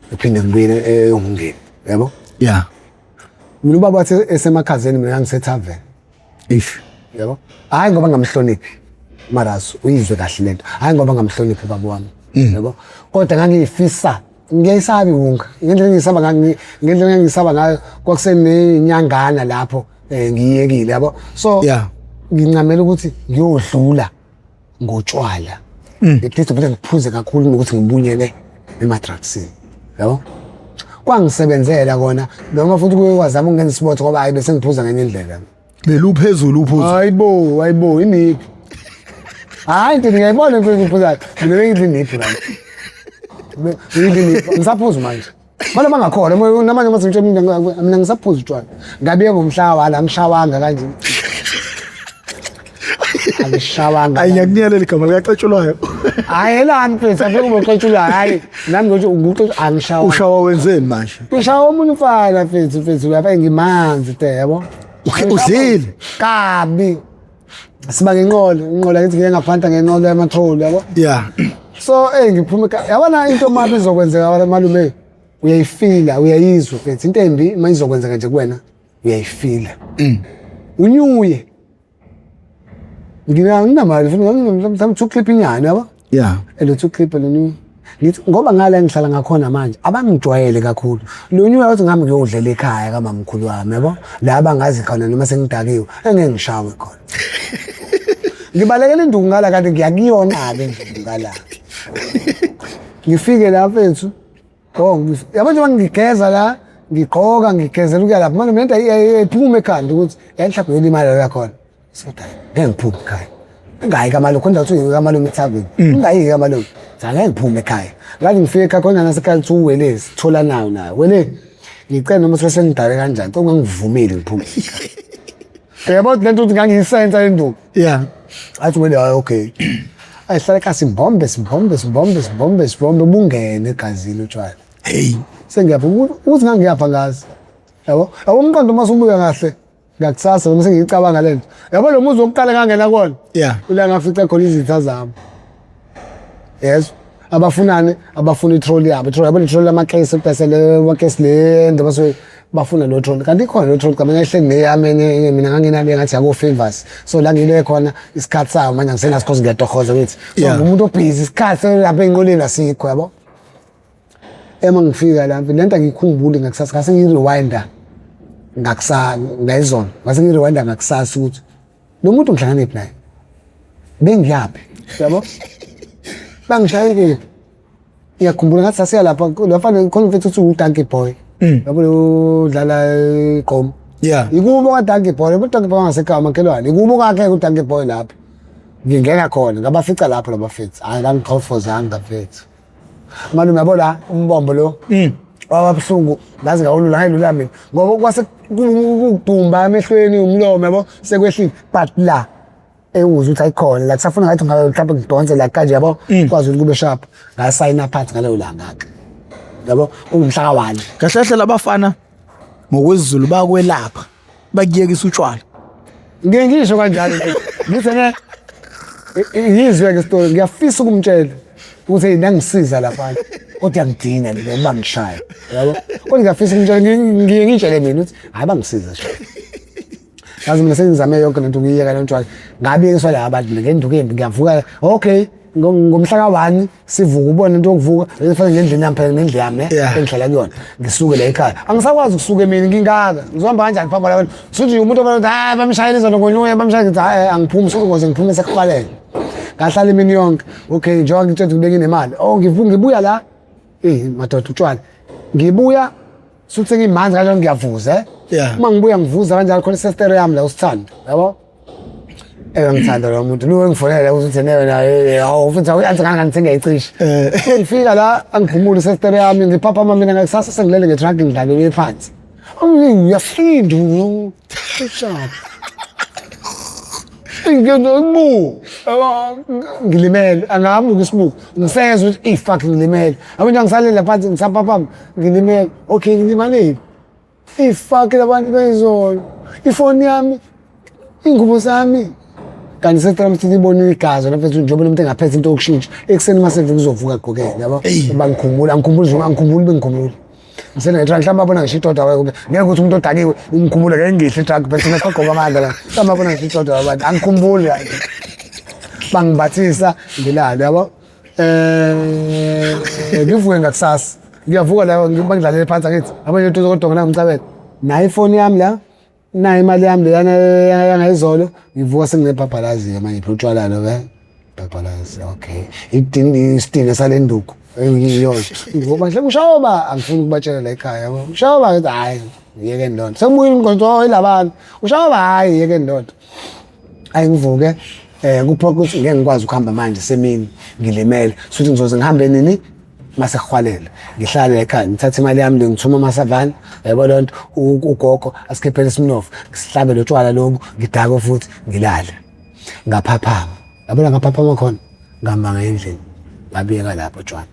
ngiphinde ngibuyele eyongeni. Yabo? Yeah. Mina ubaba wathi esemakhazeni mina ngangisethaveni. Ish. Yabo? Hayi ngoba ngamhloniphi. Marazo uyizwe kahle lento. Hayi ngoba ngamhloniphi ubaba wami. Yabo? Kodwa ngangiyifisa ngiyayisaba iwunga. Ngendlela engisaba ngayo ngendlela engisaba ngayo kwakusenenyangana lapho ngiyekile yabo. So Yeah. ngincamela ukuthi ngiyodlula ngotshwala. Ngiphethe ukuthi ngiphuze kakhulu nokuthi ngibunyele ema-drugsini. Yabo? Kwangisebenzela kona noma futhi kuye kwazama ukungenza isibotho ngoba hayi bese ngiphuza ngenye indlela. Beluphezulu uphuzo. Hayibo, hayibo, iniphi? Hayi nto ngiyayibona into engiphuzayo. Mina bengidla iniphi manje. Ngidla iniphi. Ngisaphuza manje. Bana bangakholwa namanje mase ngitshela mina mina ngisaphuza utshwala. Ngabiye ngomhla wala ngishawanga kanje. Angishawanga. Ayi ngiyakunika leli gama likacetshulwayo. Hayi elami mfethu afike ube ucetshulwayo. Hayi nami ngithi ngucetshulwayo angishawanga. Ushawa wenzeni manje? Ngishawa omunye umfana mfethu mfethu lapha ngimanzi te yabo. Udlile? Kabi. Siba ngenqola, inqola ngithi ngike ngaphanta ngenqola yamatroli yabo. Yeah. So ngiphuma yabona into mabi izokwenzeka wala malume uyayifila uyayizwa mfethu into embi uma izokwenzeka nje kuwena uyayifila. Unyuye. Nginamali futhi mhlawumbe two clip inyana yabo. Yeah. Elo two clip lo nyuye. Ngithi ngoba ngala ngihlala ngakhona manje abangijwayele kakhulu. Lo nyuye wathi ngami ngiyodlela ekhaya kamamkhulu wami yabo. La bangazi khona noma sengidakiwe engeke ngishawe khona. Ngibalekela induku ngala kanti ngiyakuyona ke induku ngala. Ngifike la mfethu. Oh, yabo nje ngigeza la ngigqoka ngigezela ukuya lapha manje mina into ayiphuma ekhanda ukuthi yayihlaphe yolimala yakhona. Soda ngeke ngiphume ekhaya. Ngayi kamalume khona ndathi kamalume ethaveni. Ngayi kamalume. Cha ngeke ngiphume ekhaya. Ngathi ngifike ekhaya khona nasekhaya kuthi uwelezi thola nayo nayo. Wele ngicela noma sesengidale kanjani ungangivumeli ngiphume. Yabo lento ukuthi ngangiyisensa le nduku. Yeah. Athi wele hayi okay. Ayihlala ekhaya simbombe simbombe simbombe simbombe simbombe bungene egazini utshwala. Hey. Sengiyapha ukuthi ngangiyapha ngazi. Yabo? Yabo umqondo uma usubuka kahle ngakusasa noma sengiyicabanga lento. Yabo lo muzi wokuqala ngangena kuwona. Yeah. Ula ngafica khona izitha zami. Yes. Abafunani abafuna itrolley yabo. Itrolley yabo itrolley lamakesi bese le makesi le ndoba so bafuna lo trolley. Kanti ikhona lo trolley mina ngihleli neyami mina nganginale ngathi yako favors. So la ngile khona isikhathi sawo manje ngisenaso cause ngiyatohoza ngithi. So ngumuntu obhizi isikhathi lapha enqoleni asikho yabo. Ema ngifika la lento angikhumbuli ngakusasa ngase ngirewinda ngakusasa ngayizona ngase ngirewinda ngakusasa ukuthi lo muntu ngihlangane naye bengiyaphi yabo bangishaya kuphi ngiyakhumbula ngathi sasiya lapha lafana khona mfethu uthi uDonkey Boy yabo lo dlala igqom. Yeah. Ikubo kaDonkey Boy uDonkey Boy ngasekhaya makhelwane ikubo kakhe uDonkey Boy lapho ngingena khona ngabafica lapho labafethu hayi ngangixhofozanga mfethu malume yabo la umbombo lo wababuhlungu ngaze ngawulula ngayilula mina ngoba kwase kudumba emehlweni umlomo yabo sekwehlile but la ewuza ukuthi ayikhona la kusafuna ngathi mhlawumbe ngidonse la kanje yabo kwazi ukuthi kube sharp ngasayina phansi ngaleyo langa ke yabo ungumhla ka-1 Kahle kahle labafana ngokwesiZulu bakwelapha bakuyekisa utshwala. Ngeke ngisho kanjalo nje. Ngithi ne yizwe ke story ngiyafisa ukumtshela ukuthi hey nangisiza lapha kodwa ngidina nje ngoba ngishaya yabo kodwa ngiyafisa ukumtshela ngiye ngitshele mina ukuthi hayi bangisiza nje. Yazi mina sengizame yonke lento ngiyeka le ntshwala ngabiyekiswa la abantu mina ngenduku embi ngiyavuka okay. Ngomhla ka-1 sivuka, ubone into yokuvuka efana ngendlini yami phela, nendlu yami ne engihlala kuyona. Ngisuke la ekhaya, angisakwazi ukusuka emini, ngingaka ngizohamba kanjani phambi kwalabantu? Suthi umuntu obona ukuthi hayi, bamshayela izolo ngonyuya, bamshayela, ngithi hayi, angiphumi, suke ngoze ngiphume sekuhwalele. Ngahlala imini yonke. Okay, njengoba ngitshela ukuthi benginemali, oh, ngibuya la, eh madoda, utshwala, ngibuya suthi sengimanzi kanjalo, ngiyavuza, eh. Uma ngibuya ngivuza kanjalo, khona isestere yami la, usithando, yabo, engangithanda lo muntu lo engifonela ukuthi newe naye, hawu futhi awu-answer kangani, sengiyayicisha. Ngifika la, angiphumule isestere yami, ngiphaphama mina ngakusasa sengilele nge-truck, ngidlalele phansi. Uyasinda ushaka ngibu ngilimele, angabuka isibuko, ngisezwa ukuthi i-fuck, ngilimele, yabo nje, ngisalele phansi, ngisaphaphama, ngilimele. Okay, ngilimalile, i-fuck, labantu beyizolo, ifoni yami, iy'ngubo zami, kanti sesicela ukuthi libone igazi mfethu, njengoba umuntu engaphethe into yokushintsha ekuseni, uma sevuka uzovuka agqokele, yabo. Bangikhumbula, angikhumbuli nje, angikhumbuli, bengikhumbula ngisenetruck, mhlawumbe babona ngisho idoda, ngeke ukuthi umuntu odakiwe umkhumbule, ngeke ngihle i-truck bese ngisagqoka amandla la, mhlawumbe babona ngisho idoda abantu, angikhumbuli, bangibathisa ngilale, yabo. Ngivuke ngakusasa, ngiyavuka la, bangidlalele phansi, angithi abanye into kodwa la ngicabela nayo ifoni yami la, nayo imali yami leyana yangayizolo. Ngivuka senginebhabhalazi-ke manje, phela utshwala lo ke bhabhalazi. Okay, idini isidingo sale nduku engiyiyona, ngivuka nje, ushawoba, angifuni ukubatshela la ekhaya, yabo, ushawoba, ngithi hhayi, yekeni loo nto, sekubuyile umqondo, oh, ilabantu, ushawoba, hhayi, yekeni loo nto. Ayi, ngivuke, kuphoqa ukuthi ngeke ngikwazi ukuhamba manje semini, ngilimele, suthi ngizoze ngihambe nini? Mase kuhwalela. Ngihlale ekhaya, ngithathe imali yami le, ngithuma amasavana, yabo loo nto, ugogo asikhiphele isimnofu, sihlabe lo tshwala lobu, ngidakwe futhi, ngilale. Ngaphaphama, yabona, ngaphaphama khona, ngihamba ngaye endlini, ngabiyeka lapho tshwala.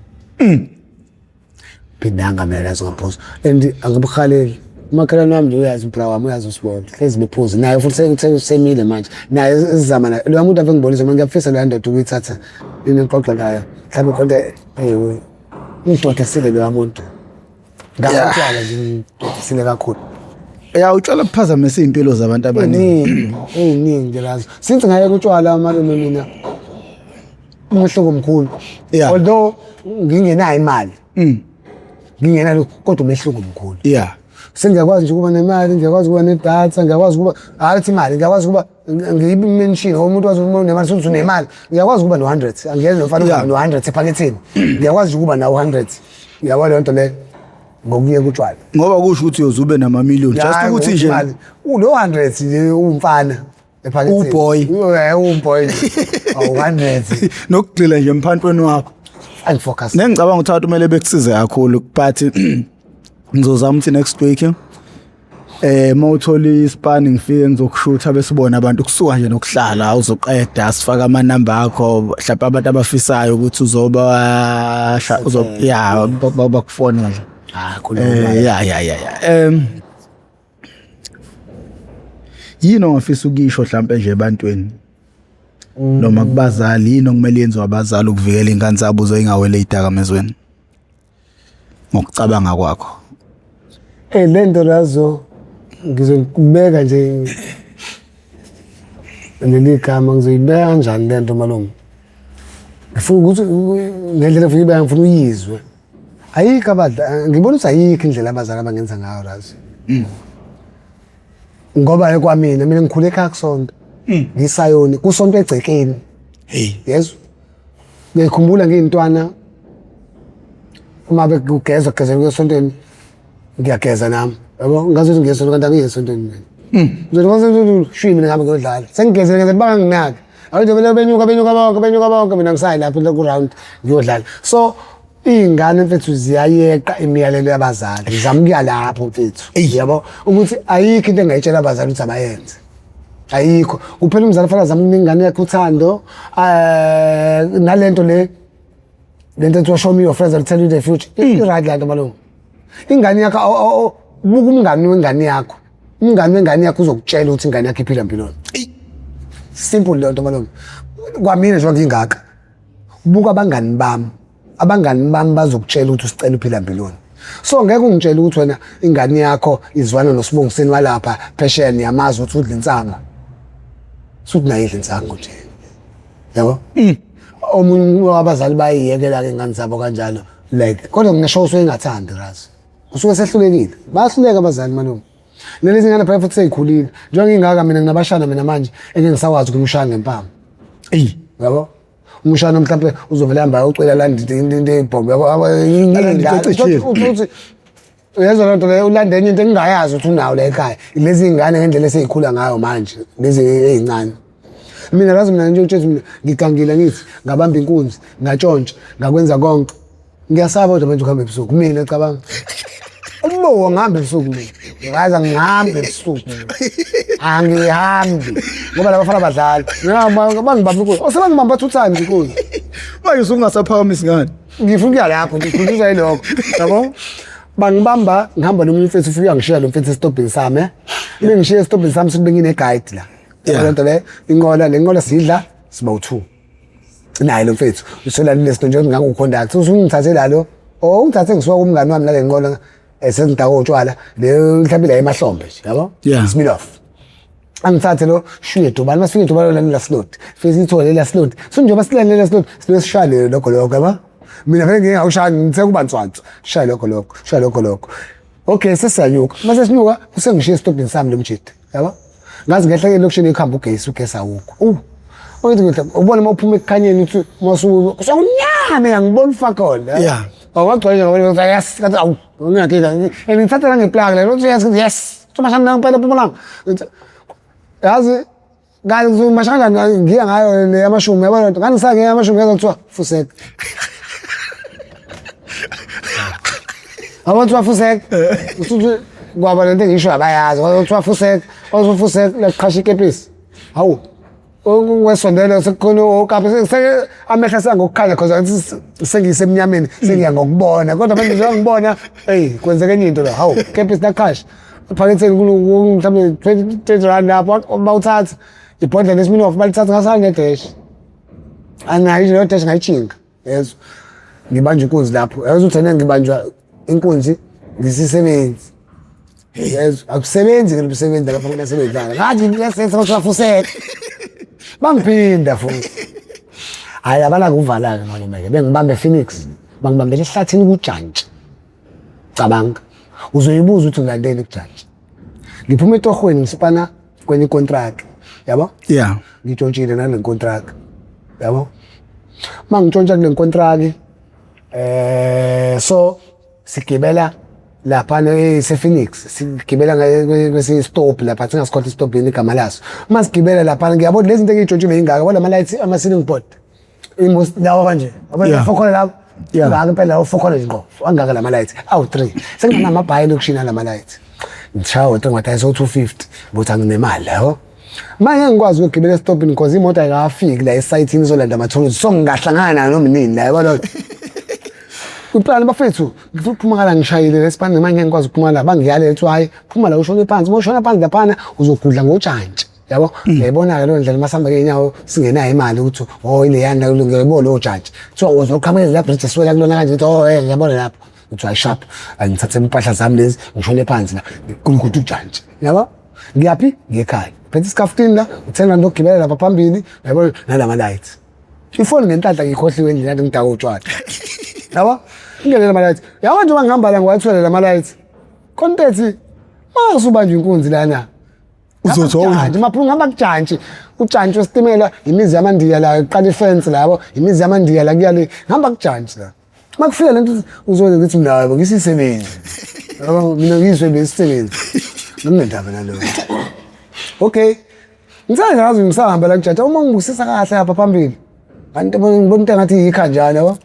Phindanga mina lazo, ngaphuza and angibuhaleli. Umakhelwane wami nje uyazi, ubra wami uyazi, usibona hlezi bephuza naye futhi, semile manje naye sizama naye loya muntu ave ngibonisa mina. Ngiyafisa leya ndoda ukuyithatha, inixoxe nayo mhlawumbe khonto, ewe, indoda esile loya muntu ngakutshwala nje, indoda esile kakhulu. Ya, utshwala buphazamisa iy'mpilo zabantu abaningi. Ey'ningi, ey'ningi nje lazo. Since ngayeka utshwala, malume, mina umehluko mkhulu. Although ngingenayo imali, ngingenayo, kodwa umehluko mkhulu. Sengiyakwazi nje ukuba nemali, ngiyakwazi ukuba nedatha, ngiyakwazi ukuba, hhayi ukuthi imali, ngiyakwazi ukuba ngiyimention umuntu wazi uma unemali, suthi unemali, ngiyakwazi ukuba no-100, angiyezi nofana no-100 ephaketheni, ngiyakwazi nje ukuba nawo 100, uyabo leyo nto leyo, ngokuyeka utshwala. Ngoba kusho ukuthi uyoze ube namamiliyoni just ukuthi nje ulo 100 nje umfana ephaketheni. Uboy. Umboy nje awu 100. Nokugxila nje emphantweni wakho. Angifocus. Nengicabanga ukuthi abantu kumele bekusize kakhulu, but ngizozama ukuthi next week mawuthola ispan ngifike ngizokushutha, besibona abantu kusuka nje nokuhlala, uzoqeda sifaka amanamba akho, mhlawumbe abantu abafisayo ukuthi uzoba uzo ya bakufonela. Ah, khuluma. Ya, yini ongafisa ukuyisho mhlawumbe nje ebantwini noma kubazali, yini okumele yenziwe abazali ukuvikela ingane zabo zingawele idakamizweni ngokucabanga kwakho? Le nto lazo ngizokubeka nje leli gama, ngizoyibeka kanjani le nto, malume? Ngifuna ukuthi ngendlela efuna uyibeka, ngifuna uyizwe. Ayikho abadla, ngibona ukuthi ayikho indlela abazali abangenza ngayo lazi. Ngoba kwamina, mina ngikhule ekhaya kusonto. Ngisayoni kusonto egcekeni. Hey. Yezwa? Ngiyikhumbula ngiyintwana, uma bekugezwa, kugezelwa esontweni, ngiyageza nami. Yabo, ngazi ukuthi ngiya esontweni kanti angiyi esontweni mina. Ngizothi shwi mina ngihambe ngiyodlala. Sengigezile, ngeze banganginaki. Awuthi vele benyuka, benyuka bonke, benyuka bonke, mina ngisayi lapho ku round ngiyodlala. So iy'ngane mfethu ziyayeqa imiyalelo yabazali. Ngizama ukuya lapho mfethu. Yabo ukuthi ayikho into engayitshela abazali ukuthi abayenze. Ayikho. Kuphela umzali fanele azame ukunika ingane yakhe uthando, nalento le lento ethiwa show me your friends, I'll tell you the future. I-right la nto, malume. Ingane yakho, buka umngani wengane yakho. Umngani wengane yakho uzokutshela ukuthi ingane yakho iphila mpiloni. Simple leyo nto, malume. Kwamina njengoba ngingaka, buka abangani bami. Abangani bami bazokutshela ukuthi usicela uphila mpiloni. So ngeke ungitshele ukuthi wena ingane yakho izwana noSibongiseni walapha phesheya, niyamazi ukuthi udla insangu. Suthi naye idla insangu nje. Yabo? Omunye wabazali bayiyekela-ke ingane zabo kanjalo like kodwa ngisho usuke engathandi razi usuke sehlulekile bayahluleka abazali malume lezi ngane phela futhi seyikhulile njengoba ngingaka mina nginabashana mina manje engeke ngisakwazi ukumshaya ngempama eyi yabo umshana mhlawumbe uzovele hamba ayocela landa into eyibhombe yabo Alande into ecishile. uthi uyezwa loo nto leyo ulanda enye into engingayazi ukuthi unawo la ekhaya lezi ngane ngendlela eseyikhula ngayo manje lezi ey'ncane mina razi mina nje utshezi mina ngigangile ngithi ngabamba inkunzi ngatshontsha ngakwenza konke ngiyasaba kodwa manje ukuhamba ebusuku mina cabanga ubowo ngihamba ebusuku mina ngaze ngihambe ebusuku angihambi ngoba laba bafana badlali bangibamba inkunzi osebangibamba two times inkunzi manje usungasaphakamisi ngani ngifuna ukuya lapho ngikhulisa yilokho yabo bangibamba ngihamba nomunye umfethu ufike uyangishiya lo mfethu esitobhini sami eh bengishiya esitobhini sami sibe ngine-guide la Yeah. lento le inqola le nqola sidla siba u-two naye lo mfethu uselalile sito nje ngangu-conduct usungithathe lalo o ungithathe ngisuka kumngani wami nale nqola sengidaka otshwala leyo mhlawumbe la emahlombe nje yabo Yeah. Smiloff angithathe lo shuye edubane masifike edubane lalela slot fike sithole lela slot so njengoba silalela slot sibe sishaya lelo lokho lokho yabo mina vele ngeke ngawushaya ngithe kuba nswantswa shaya lokho lokho shaya lokho lokho okay sesiyanyuka mase sinyuka usengishiya esitobhini sami lo mjidi yabo ngazi ngehla elokishini ekuhamba ugesi ugesi awukho uthi ngithi ubona uma uphuma ekukhanyeni uthi masuku kusekunyame angiboni ufakhona Yeah. awagcwele nje ngabona yes ngathi awu ngiyakika and ngithatha nangeplug le uthi yes yes mashana ngempela eMpumalanga Ngithi, yazi kanti mashana ngiya ngayo le yamashumi yabona lento ngani ngisake yamashumi ngezwa kuthiwa fuseka yabo kuthiwa fuseka usuthi kwaba lento engisho abayazi kuthiwa fuseka kuthiwa fuseka laqhasha ikepisi hawu wesondela sekukhona okapi seke amehlo sengokukhanya cause sengisemnyameni sengiya ngokubona kodwa manje njengoba ngibona hey kwenzeke enye into la hawu kepisi laqhasha phaketheni kulo mhlawumbe 20 rand lapho bawuthatha ibhodlela leSmirnoff balithatha ngasala ngedash anayo leyo dash ngayitshinga yezwa ngibanjwa inkunzi lapho yazi ukuthi ena ngibanjwa inkunzi ngisisebenzi yezwa akusebenzi ke lomsebenzi lapho kunasebenzayo ngathi yasenza kodwa fuseka bangiphinda futhi hayi abana kuvala-ke malume-ke bengibambe Phoenix bangibambela ehlathini kujantshi cabanga uzoyibuza ukuthi ngilandeni kujantshi ngiphuma etohweni ngisipana kwenye ikontrakt yabo yeah ngitshontshile nale contract yabo uma ngitshontsha kule contract so sigibela lapha ese-Phoenix sigibela kwesinye stop lapha singasikhohlwa istop yini igama laso uma sigibela lapha ngiyabona lezi zinto engiyitshontshile yingaka yabona ama-lights ama-ceiling board Imost lawa kanje yabona Yeah. fokhona lapho Yeah. ngaka impela lawo fokhona nje ngqo angaka lama lights awu 3 senginamabhayi elokishini alama lights ngishaya ngo-3 ngadayisa o-250 bothi anginemali yabo manje ngikwazi ukugibela esitobhini because imoto ayikafiki la esayithini izolanda amathuluzi so ngingahlangana nayo noma nini la yabona kwiplani bafethu ngifuna ukuphuma kala ngishayile lesipani manje ngeke ngikwazi ukuphuma la bangiyalela kuthiwa hayi phuma la ushone phansi uma ushona phansi laphana uzogudla ngotshantshi yabo ngiyayibona-ke leyo ndlela masihamba ngey'nyawo singenayo imali ukuthi oh ileyana ngiyayibona lowo jantshi kuthiwa uzoqhamukela la bridge esiwela kulona kanje ngithi oh eh ngiyabona lapho ngithi hayi sharp angithathe impahla zami lezi ngishone phansi la ngigulukudu ujantshi yabo ngiyaphi ngekhaya phethe isikafutini la uthenga rand okugibela lapha phambili yabona nalama lights ifoni ngenhlanhla ngikhohliwe endlini yathi ngidaka utshwala yabo ngingene lama lights yabo njengoba ngihamba la ngiwathwele lama lights kontethi masubanjwa inkunzi lana Uzothi wawu- Jantshi, maphunga ngihamba kujantshi ujantshi wesitimela imizi yamandiya la iqala ifence labo imizi yamandiya la kuya le ngihamba kujantshi la uma kufika lento uzoze ngithi mina yabo ngisisebenzi yabo mina ngiyiswe isisebenzi nginendaba naloko okay ngisazi ngazi ngisahamba la kujantshi uma ngibusisa kahle lapha phambili kanti ngibona into engathi yikhanjana yabo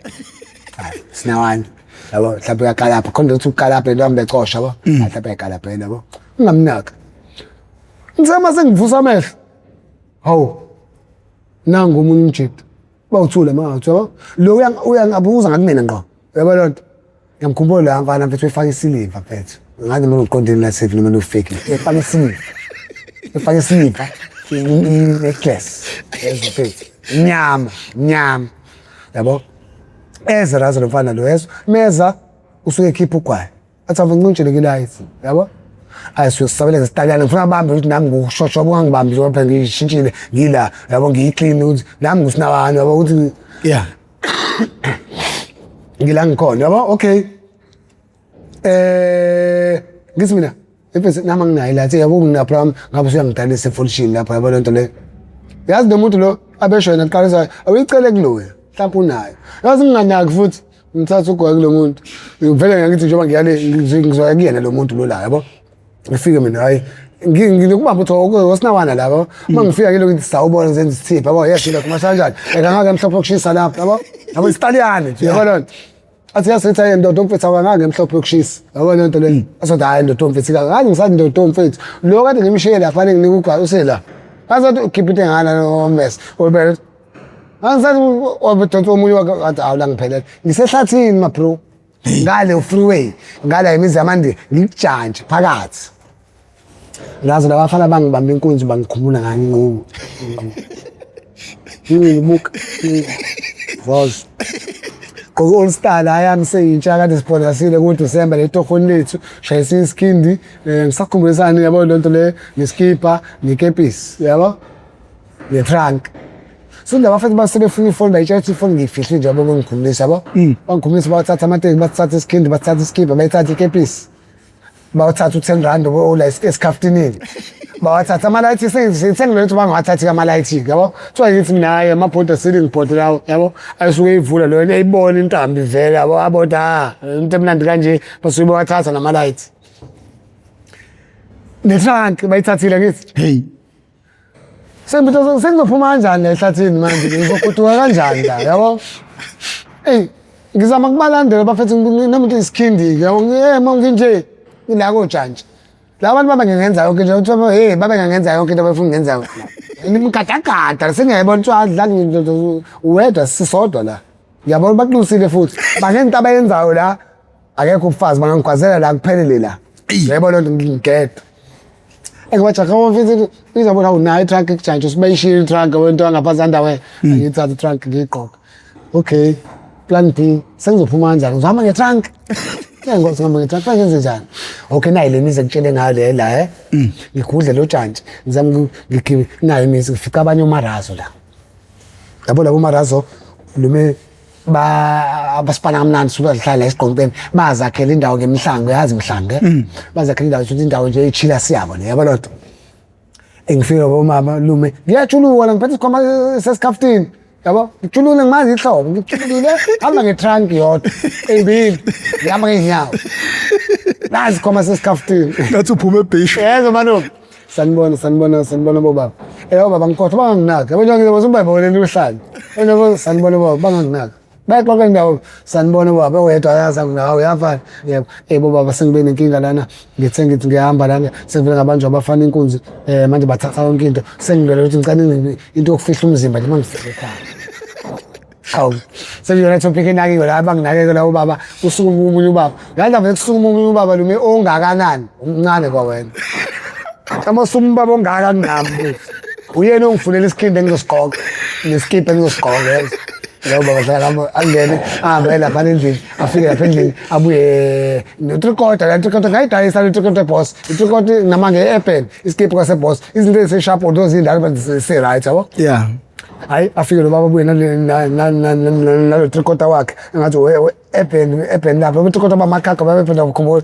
hayi sinawani yabo mhlawumbe uyakalapha khona ukuthi ukalapha lento hambe ecosha yabo mhlawumbe uyakalapha yena yabo ngingamnaka ngithe uma sengivusa amehlo hawu nangu omunye umjida bawuthule mawuthi yabo lo uyangabuza ngakumina ngqo yabo loo nto ngiyamkhumbula loya mfana mfethu efaka isiliva mfethu ngathi mina uqondile la safe noma ufake efaka isiliva efaka isiliva i-necklace yezwa mfethu mnyama mnyama yabo eze razo lo mfana lo yezwa meza usuke ekhipha ugwayi athi ave ncintsheleke ilayithi yabo Ayi siyosabela ngesitaliyane ngifuna abambe ukuthi nami ngokushosha bungangibambi njengoba phela ngishintshile ngila yabo ngiyiclean ukuthi nami ngusinabani yabo ukuthi Yeah. Ngila ngikhona yabo okay. Ngithi mina mfethu nami anginayo lathi yabo ngina problem ngabe usuyangidalisa efolishini lapha yabo lento le. Yazi lo muntu lo abesho yena kuqalisa awuyicele kuloya mhlawumbe unayo. Yazi nginganaki futhi ngithatha ugwayi kulo muntu. Ngivele ngithi njengoba ngiyale ngizoya kuyena lo muntu lo la yabo. Ngifike mina hayi nginokubamba ukuthi osinawana laba uma ngifika ke lokuthi sawubona ngizenza isithipha yabo yes lokho mashanjani ekangaka mhlophe okushisa lapha yabo yabo isitaliyane nje yabo lona athi yasithi hayi ndoda umfethu awangake emhlophe yokushisa yabo le nto le asothi hayi ndoda umfethu kazi ngisathi ndoda umfethu lo kade ngimshiye lapha nginika ugwayi usela asathi ukhipha into engana nomese obele angisathi wabedonsa omunye wakhe athi awu la ngiphelele ngisehlathini ma bro ngale freeway ngale imizi yamandi ngikujantshi phakathi Ngazi labafana bangibamba inkunzi bangikhumula nganqunu. Ngibuka. Voz. Gqoke all star la yami seyintsha kade siphonasile ku December le tohoni lethu shayisa isikhindi ngisakhumbulesani yabo lento le neskipa nekepisi yabo ne trunk. So laba futhi basebefuna ifoni bayitshela ukuthi ifoni ngiyifihle nje yabo bengikhumulisa yabo. Bangikhumulisa bathatha amateki bathatha isikhindi bathatha iskipa bayithatha ikepisi. Bawathatha u-10 rand ola esikhaftinini bawathatha amalayithi sengilele ukuthi bangawathathi amalayithi yabo kuthiwa ngithi mina hayi amabhoda ceiling board lawo yabo ayisuke eyivula leyo eyibona intambi vele yabo abona ha into emnandi kanje basuke bewathatha namalayithi netrunk bayithathile ngithi Hey. Sengibutha sengizophuma kanjani la ehlathini manje ngizogoduka kanjani la yabo eyi ngizama kubalandela bafethu noma ukuthi isikhindi yabo eh uma nginje ngila kojantshi la bantu baba ngingenza yonke into kuthiwa hey babe ngingenza yonke into abafuna ngenza yona ngigadagada sengiyayibona kuthiwa adlali uwedwa sisodwa la ngiyabona bakulusile futhi bangenza abayenzayo la akekho ubufazi bangangigwazela la kuphelele la yebo loo nto ngigedwa engibajaha mfethu izobona unayo i-trunk ekujantshi usubayishiyile i-trunk wento angaphansi andawe ngiyithatha i-trunk ngiyigqoke okay plan B sengizophuma kanjani ngizohamba nge-trunk ngiyangikwazi ukuhamba nge-trunk manje ngenze njani okay nayi le mizi engitshele ngayo le la eh ngigudle lo jantshi ngizame ngigibe nayo imizi ngifica abanye omarazo la yabo labo marazo lume ba abasipana kamnandi suka sihlala la esiqonqeni bazakhela indawo ngemihlango yazi imihlango bazakhela indawo ukuthi indawo nje ichila siyabo le yabo lonto engifika bomama lume ngiyajuluka la ngiphethe isikhwama sesikhafutini yabo ngijulule ngimazi ihlobo ngijulule hamba ngetrunk yodwa eyimbili ngihamba ngeenyawo nazi isikhwama sesikhafutini Ngathi uphuma ebhisho. yezwa malume sanibona sanibona sanibona bobaba baba ngikhohlwa banganginaki yabo njengoba ngizoba ubayibonela uhlala yabo sanibona baba banganginaki Baxoxa indaba sanibona baba oyedwa ayazi nawe uyafana yebo bobaba sengibe nenkinga lana ngithe ngithi ngiyahamba lana sengivele ngabanjwa abafana inkunzi manje bathatha yonke into sengilwela ukuthi ngicane into yokufihla umzimba nje mangifike ekhaya. Hawu sekuyona topic enakiwe la banginakekela ubaba usukuma omunye ubaba ngandaba ekusukuma omunye ubaba lume ongakanani umncane kwawena Uma usukuma ubaba ongaka kunami uyena ongifunela isikhindi engizosigqoka nesikipha engizosigqoka yezo lo baba hlala lapho angene ahambe lapha endlini afike lapha endlini abuye notrikota la trikota ngayidayisa le trikota boss itrikota nama nge-Apple isikipha kwase-boss izinto ezise-sharp although zindala but zise-right yabo Yeah. Hayi afike lo baba abuye nalo trikota wakhe engathi ebhen ebhen lapho utrikota bamakhakha babephinda ukukhumbula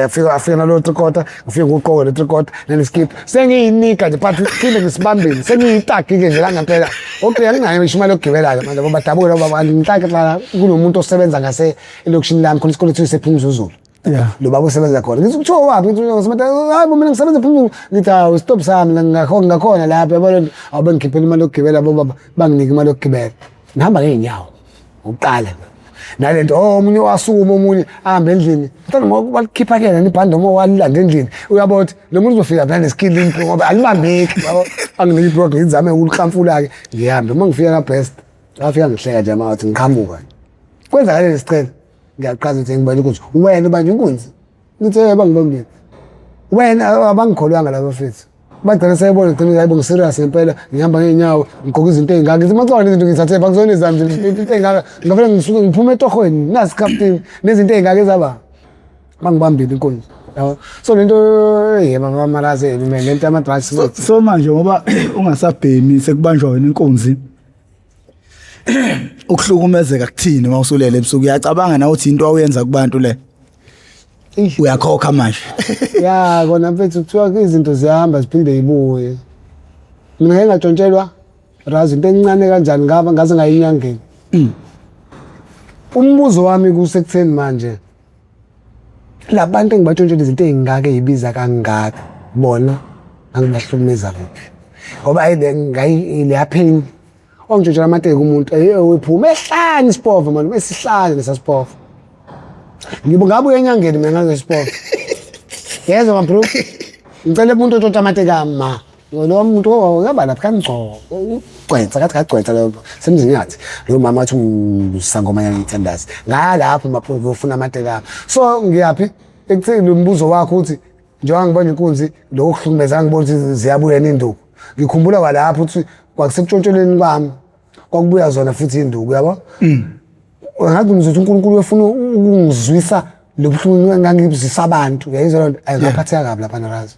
afike afike nalo trikota ngifike ngugqoke le trikota naleskip sengiyinika nje but phinde ngisibambile sengiyitaki ke nje la ngempela okay anginayo ngisho imali yokugibela ke manje ngoba dabuke lo baba ngitaki la kunomuntu osebenza ngase elokishini lami khona isikole ethiwa sephumzuzulu Yeah. Lo baba usebenza khona. Ngithi kuthiwa waphi? Ngithi usebenza hayi bo mina ngisebenza ephumzuzulu. Ngithi hawu stop sami la ngakhona ngakhona lapha yabona awu bengikhiphela imali yokugibela bo baba banginike imali yokugibela. Ngihamba ngeenyawo uqala nalento oh omunye wasukuma omunye ahambe endlini mhlawumbe ngoba balikhipha kuyena ibhande uma walilanda endlini uyabona ukuthi lo muntu uzofika phela neskill impi ngoba alibambeki yabo anginike iblock ngizame ukuliqamfula-ke ngihambe uma ngifika ka-best ngafika ngihleka nje ama wathi ngiqhamuka kwenzakaleni sicela ngiyaqhaza ukuthi ngibona ukuthi wena ubanje inkunzi ngithi eh bangibambile wena abangikholwanga laba mfethu bagcina sebona gcina hayibo ngiserious ngempela ngihamba ngeenyawo ngigqoka izinto ey'ngaka ngithi macala izinto ngithathe bakuzona ezami nje into ey'ngaka ngavele ngisuke ngiphume etohweni nasi captain nezinto ey'ngaka ezaba bangibambile inkunzi. Yabo, so lento yebo bamalaze lento yama drugs. So manje ngoba ungasabhemi, sekubanjwa wena inkunzi, ukuhlukumezeka kuthini mawusulele ebusuku? Uyacabanga na uthi into awuyenza kubantu le uyakhokha manje? Ya kona mfethu, kuthiwa izinto ziyahamba ziphinde zibuye. Mina ngeke ngatshontshelwa razi into encane kanjani, ngaba ngaze ngayinyangeni. Umbuzo wami kusekutheni manje labantu engibatshontshela izinto ey'ngaka ey'biza kangaka, bona angibahlukumeza kuphi? Ngoba ayi leya pain ongishontshela amateki umuntu ephuma ehlanye isipova manje, esihlanye lesa sipova. Ngibo ngabuya enyangeni mina ngale sipova. Yezwa ma bro, ngicela umuntu otshontsha amateki ami ma. Lo muntu uyaba lapha kangcobo ugcwetha kathi kagcwetha lo semzini yathi lo mama athi usangoma yangithandaza ngaya lapho mapho ngiyofuna amateki ami. So ngiyaphi ekutheni lo mbuzo wakho uthi njengoba ngibona inkunzi lokho kuhlukumeza, ngibona ukuthi ziyabuya nenduku, ngikhumbula kwalapho ukuthi kwakusekuntshontsheleni kwami kwakubuya zona futhi induku, yabo. Ngathi ngizothi uNkulunkulu uyofuna ukungizwisa lobuhlungu engangibuzisa abantu, uyayizwa loo nto? Ayi, ngaphatheka kabi lapha narazi,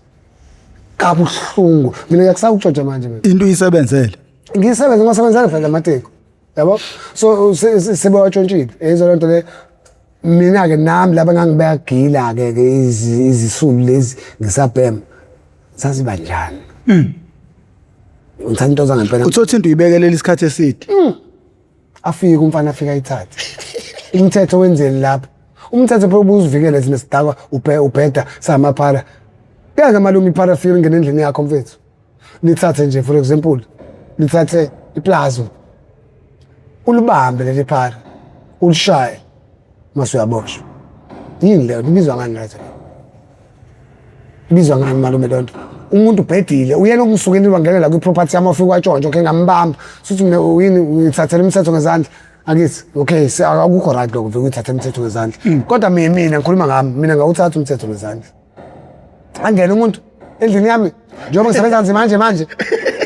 kabuhlungu. Mina ngiyakusaba ukutshontsha manje mina. Into uyisebenzele. Ngiyisebenze, ngasebenzela phela amateki, yabo. So sebewatshontshile, uyayizwa loo nto le? Mina-ke nami laba ngangibeyagila-ke ke izisulu lezi ngisabhema, saziba njani? Ngithatha into zangempela. Uthothi into uyibekelela isikhathi eside. Afike umfana, afike ayithathe. Umthetho wenzeni lapho? Umthetho phela ubuzivikele thina sidakwa, ubheda samaphara. Kuyake malume iphara fike ingene endlini yakho mfethu, nithathe nje for example, nithathe iplasma, ulibambe leli phara, ulishaye, mase uyaboshwa. Yini leyo? Ibizwa ngani leyo? Ibizwa ngani malume leyo nto? Umuntu ubhedile uyena okusukela wangenela kwi-property yami, wafika watshontsha, okay, ngambamba. Suthi mina yini ngithathela umthetho ngezandla? Akithi okay, akukho right lokho vele uyithathe umthetho ngezandla, kodwa mina ngikhuluma ngami, mina ngawuthatha umthetho ngezandla. Angene umuntu endlini yami njengoba ngisebenza nzima manje manje,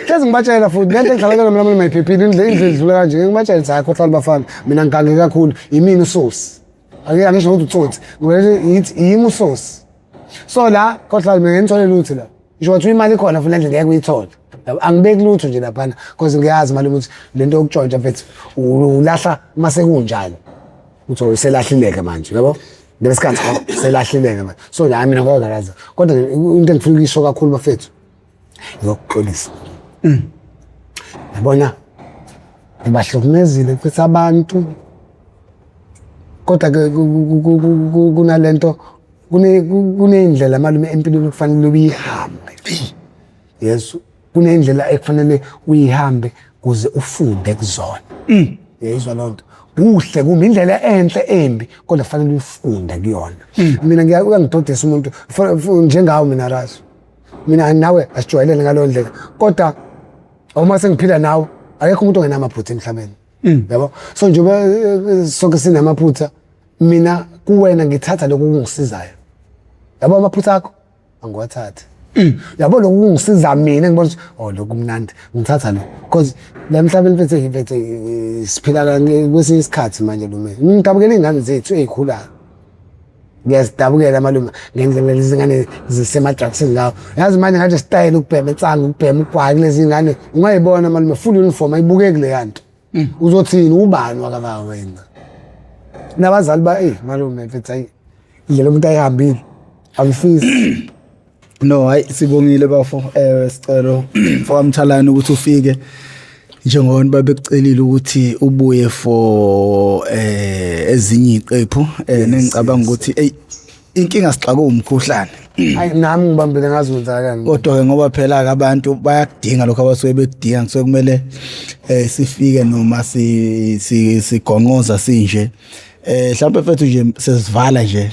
hlezi ngibatshela futhi lento engihlala kuyona mina mayiphephile, indlu idlula kanje. Ngibatshela ukuthi hayi, khohlwa bafana, mina ngigange kakhulu, yimina usosi. Ake angisho ukuthi utsotsi, ngoba yithi yimi usosi. So la khohlwa, mina ngithole lutho la, ngisho ukuthi imali ikhona futhi endlini ngeke uyithole. Yabo, angibeki lutho nje laphana because ngiyazi malume ukuthi lento yokutshontsha mfethu ulahla uma sekunjalo uthi uselahlileke manje, yabo, ngesikhathi selahlileke manje. So nje hayi, mina ngokalaza, kodwa into engifuna ukuyisho kakhulu bafethu ngiyokuxolisa, yabona, ngibahlukumezile futhi abantu, kodwa ke kunalento kuneyindlela malume empilweni ekufanele uyihambe. Yes, kunendlela ekufanele uyihambe kuze ufunde kuzona, uyayizwa loo nto? Kuhle kumbi, indlela enhle embi, kodwa kufanele uyifunde kuyona. Mina uyangidodisa umuntu njengawe mina razi, mina nawe asijwayelene ngaleyo ndlela, kodwa uma sengiphila nawe, akekho umuntu ongenamaphutha emhlabeni, yabo. So njengoba sonke sinamaphutha, mina kuwena ngithatha lokhu kungisizayo, yabo. Amaphutha akho angiwathathi, yabo, lokhu kungisiza mina, ngibona ukuthi oh, lokhu kumnandi, ngithatha lo, because la emhlabeni mfethu siphila kwesinye isikhathi manje lume. Ngidabukela iy'ngane zethu ey'khulayo, ngiyazidabukela malume ngendlela lezi ngane zisema-drugsini ngawo. Yazi manje ngathi sitayela ukubhema insangu, ukubhema ugwayi kulezi ngane, ungayibona malume full uniform, ayibukeki leya nto. Uzothini ubani wakababa wena nabazali ba eyi malume mfethu, ayi, indlela umuntu ayihambile angifisi. No, hayi, sibongile bafo, sicelo mfokamthalane ukuthi ufike njengoba babekucelile ukuthi ubuye for ezinye iqephu, nengicabanga ukuthi ey, inkinga sixake umkhuhlane. Hayi, nami ngibambile, ngazi kwenzakalani. Kodwa ke ngoba phela ke abantu bayakudinga lokho abasuke bekudinga, kusuke kumele sifike noma si sigonqoza sinje. Mhlawumbe mfethu nje sesivala nje,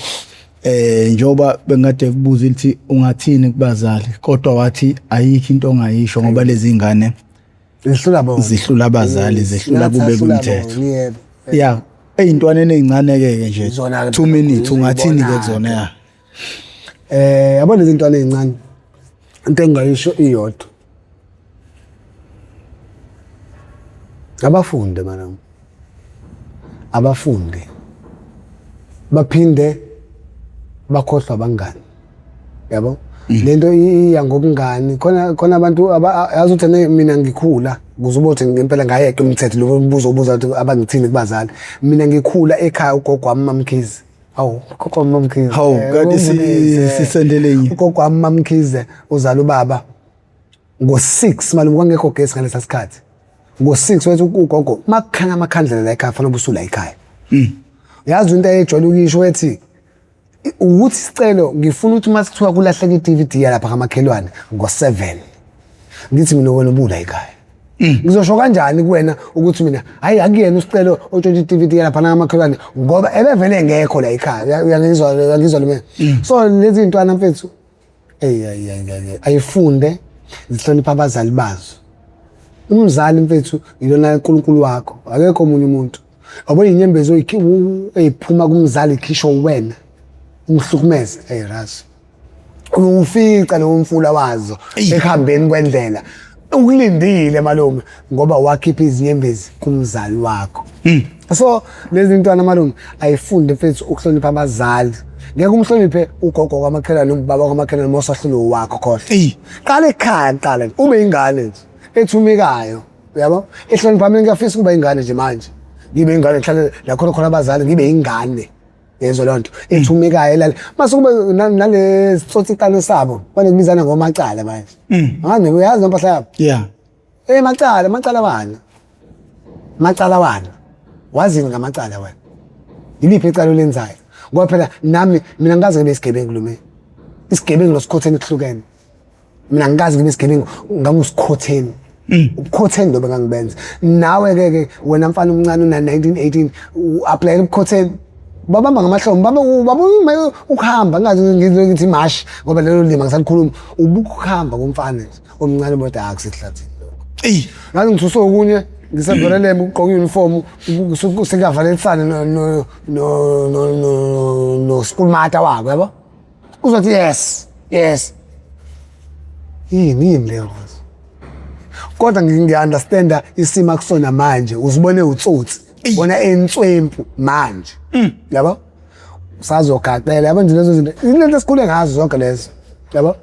njengoba bengade kubuza ukuthi ungathini kubazali, kodwa wathi ayikho into ongayisho ngoba lezi ngane zihlula bona. Zihlula abazali, zihlula Ngathi kube ahlula kumthetho. bona, yebo. Ya, eyintwaneni ey'ncane ke nje, Zona-ke 2 minutes, ungathini ke uzibona-ke. kuzona ya? Yabo lezi ntwana ey'ncane, into engingayisho iyodwa, abafunde mana, abafunde baphinde bakhohlwa abangani. Yabo, lento iya ngobungani. Khona khona abantu yazi ukuthi mina ngikhula, kuze ubothi ngempela ngayeka umthetho lo mbuzo obuza ukuthi abangithini kubazali. Mina ngikhula ekhaya, ugogo wami Mamkhize, hawu, ugogo wami Mamkhize. Hawu, kanti sisendelenye. Ugogo wami Mamkhize uzala ubaba ngo-6, malume, kwangekho gesi ngalesa sikhathi. Ngo-6 wethu ugogo, makukhanya amakhandlela la ekhaya, fanele ubusula ekhaya. Yazi into ayejwayele ukuyisho, wethi ukuthi, "Sicelo, ngifuna ukuthi uma sithiwa kulahleka i-DVD yalapha kamakhelwane ngo-7, ngithi mina wena ubula ekhaya. Ngizosho kanjani kuwena ukuthi mina, hayi, akuyena uSicelo otshontsha i-DVD yalapha kamakhelwane, ngoba ebevele engekho la ekhaya?" Uyangizwa, uyangizwa lo mina? So lezi ntwana, mfethu, eyi ayi ayi ayi, ayifunde zihlonipha abazali bazo. Umzali, mfethu, ilona uNkulunkulu wakho, akekho omunye umuntu. Yabo, inyembezi eyiphuma kumzali ikhishwa wena umhlukumeze, hey razi, ufica lowo mfula wazo ekuhambeni kwendlela ukulindile, malume, ngoba wakhipha izinyembezi kumzali wakho. So lezi ntwana, malume, ayifunde, mfethu, ukuhlonipha abazali. Ngeke umhloniphe ugogo kwamakhelwane noma ubaba kwamakhelwane uma usahlule wakho, khohlwa. Qala ekhaya, qala ube ingane nje ethumekayo, uyabo, ehlonipha. Mina ngiyafisa ukuba ingane nje manje, ngibe ingane, ngihlale la khona khona abazali, ngibe ingane, yezwa leyo nto, ethumekayo, elale. Mase kube nale sitsotsitane sabo banekubizana ngomacala manje. Angani, uyazi nempahla yabo? Yeah. Eh, macala, macala wani? Macala wani? Wazini ngamacala wena? Yiliphi icala olenzayo? Ngoba phela nami mina ngikaze ngibe isigebengu, lume. Isigebengu nosikhotheni kuhlukene. Mina ngikaze ngibe isigebengu, ngangusikhotheni. Ubukhotheni lobo engangibenza. Nawe ke ke wena mfana omncane una 1918 u-applyela ubukhotheni. Babamba ngamahlombe, baba baba ukuhamba ngazi ngithi mashi, ngoba lelo limi angisalikhulumi. Ubukuhamba komfana nje omncane, bodwa akusihlathini lokho. Ngathi ngithuswe okunye ngiseVerulam, ugqoka i-uniform, singavalelisana no schoolmaster wabo, yabo, uzothi yes, yes, yini yini leyo? Kodwa ngiya-understanda isimo akusona manje, uzibone utsotsi, bona enswempu manje, yabo, usazogaqela, yabo nje lezo zinto, into esikhule ngazo zonke lezo, yabo,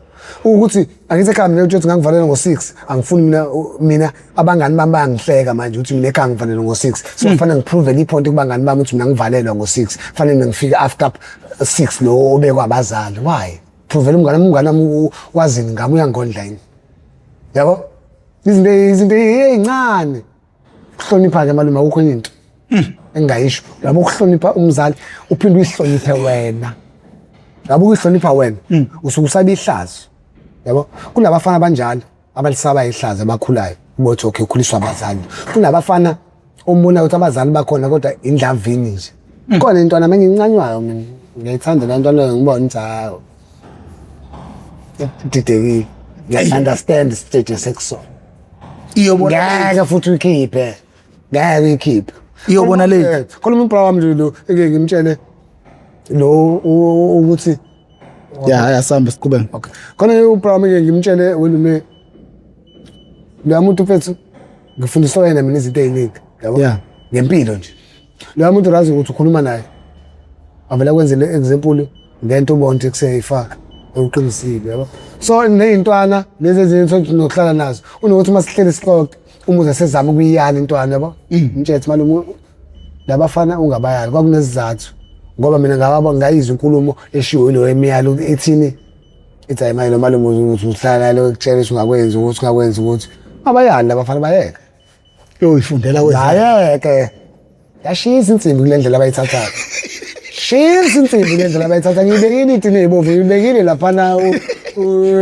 ukuthi angithi ekhaya mina uthi ngangivalelwa ngo-6, angifuni mina, mina abangani bami bayangihleka manje ukuthi mina ekhaya ngivalelwe ngo-6, so kufanele ngiprove i-point kubangani bami ukuthi mina ngivalelwa ngo-6, kufanele mina ngifike after 6 lo obekwa abazali. Why provele umngane wami? Umngane wami wazini ngami? Uyangondla yini? Yabo, izinto ey'ncane. Ukuhlonipha-ke, malume, akukho enye into engingayisho, yabo. Ukuhlonipha umzali, uphinde uyihloniphe wena, yabo. Ukuyihlonipha wena, usuke usaba ihlazo, yabo. Kunabafana abanjalo abalisaba ihlazo abakhulayo, bothi okay, ukhuliswa abazali. Kunabafana ombona ukuthi abazali bakhona kodwa indlavini nje. Khona intwana manje incanywayo, mina ngiyayithanda la ntwana, ngibona ukuthi hayi, didekile, ngiya-understand isiteji esekusona. Iyobona. Ngeke futhi uyikhiphe, ngeke uyikhiphe. Iyobona le. Khona umuntu wami nje lo eke ngimtshele lo ukuthi Ya, ya, sambe siqhubeke. Okay, khona ubra wami ke ngimtshele, welume, loya muntu, mfethu, ngifundiswa yena mina izinto ey'ningi, yabo, ngempilo nje. Loya muntu razi ukuthi ukhuluma naye, avele kwenze le example ngento ubona ukuthi kuseyifaka uqinisile, yabo. So ney'ntwana lezi ezinye uthole nokuhlala nazo, unokuthi uma sihleli sixoxe, umuze sezama ukuyiyala intwana, yabo, mtshethe, malume, labafana ungabayali, kwakunesizathu, ngoba mina ngawabo ngayizwa inkulumo eshiwo yiloyo emiyalo ethini, ithi hayi manje lo malume uthi uhlala lo ekutshela ukuthi ungakwenzi ukuthi ungakwenzi ukuthi abayali labafana, bayeke. Uyoyifundela wena. Bayeke, yashisa insimbi kule ndlela abayithathayo, shisa insimbi kule ndlela abayithatha. Ngiyibekile itini ey'bomvu, ngiyibekile laphana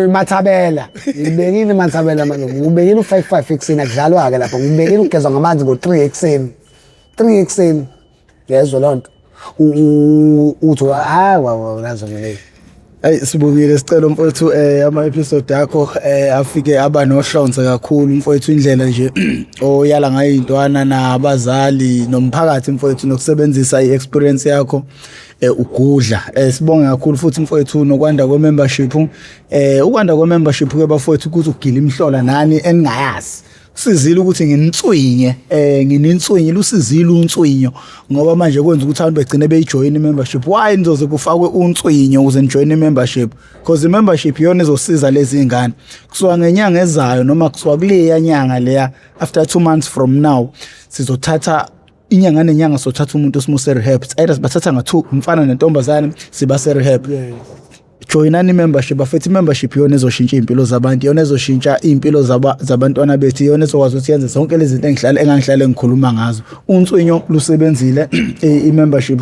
mathabela, ngiyibekile mathabela, malume, ngibekile u-5 5 ekuseni, akudlalwa-ke lapho. Ngibekile ukugezwa ngamanzi ngo-3 ekuseni, 3 ekuseni, ngezwe loo nto. Uthi hayi, wazo mina. Ayi, sibukile sicela mfowethu, ama episode akho afike aba nohlonze kakhulu, mfowethu, indlela nje oyala ngayo intwana nabazali nomphakathi, mfowethu, nokusebenzisa iexperience yakho ugudla. Sibonge kakhulu futhi, mfowethu, nokwanda kwe membership, ukwanda kwe membership ke, bafowethu, ukuthi ugila imhlola nani eningayazi. Sizile ukuthi nginswinye ngininswinye lusizile unswinyo ngoba manje kwenza ukuthi abantu begcine beyijoin i-membership. Why nizoze kufakwe unswinyo ukuze nijoin i-membership? Because i-membership iyona ezosiza lezi ngane. Kusuka ngenyanga ezayo noma kusuka kuleya nyanga leya, after 2 months from now, sizothatha inyanga nenyanga, sothatha umuntu simuse rehab. It's either sibathatha nga-2, umfana nentombazane, sibase rehab. Joyinani i-membership bafethu. I-membership iyona ezoshintsha iy'mpilo zabantu, iyona ezoshintsha iy'mpilo zabantwana bethu, iyona ezokwazi ukuthi yenze zonke lezi zinto engangihlale ngikhuluma ngazo. Unswinyo lusebenzile, i-membership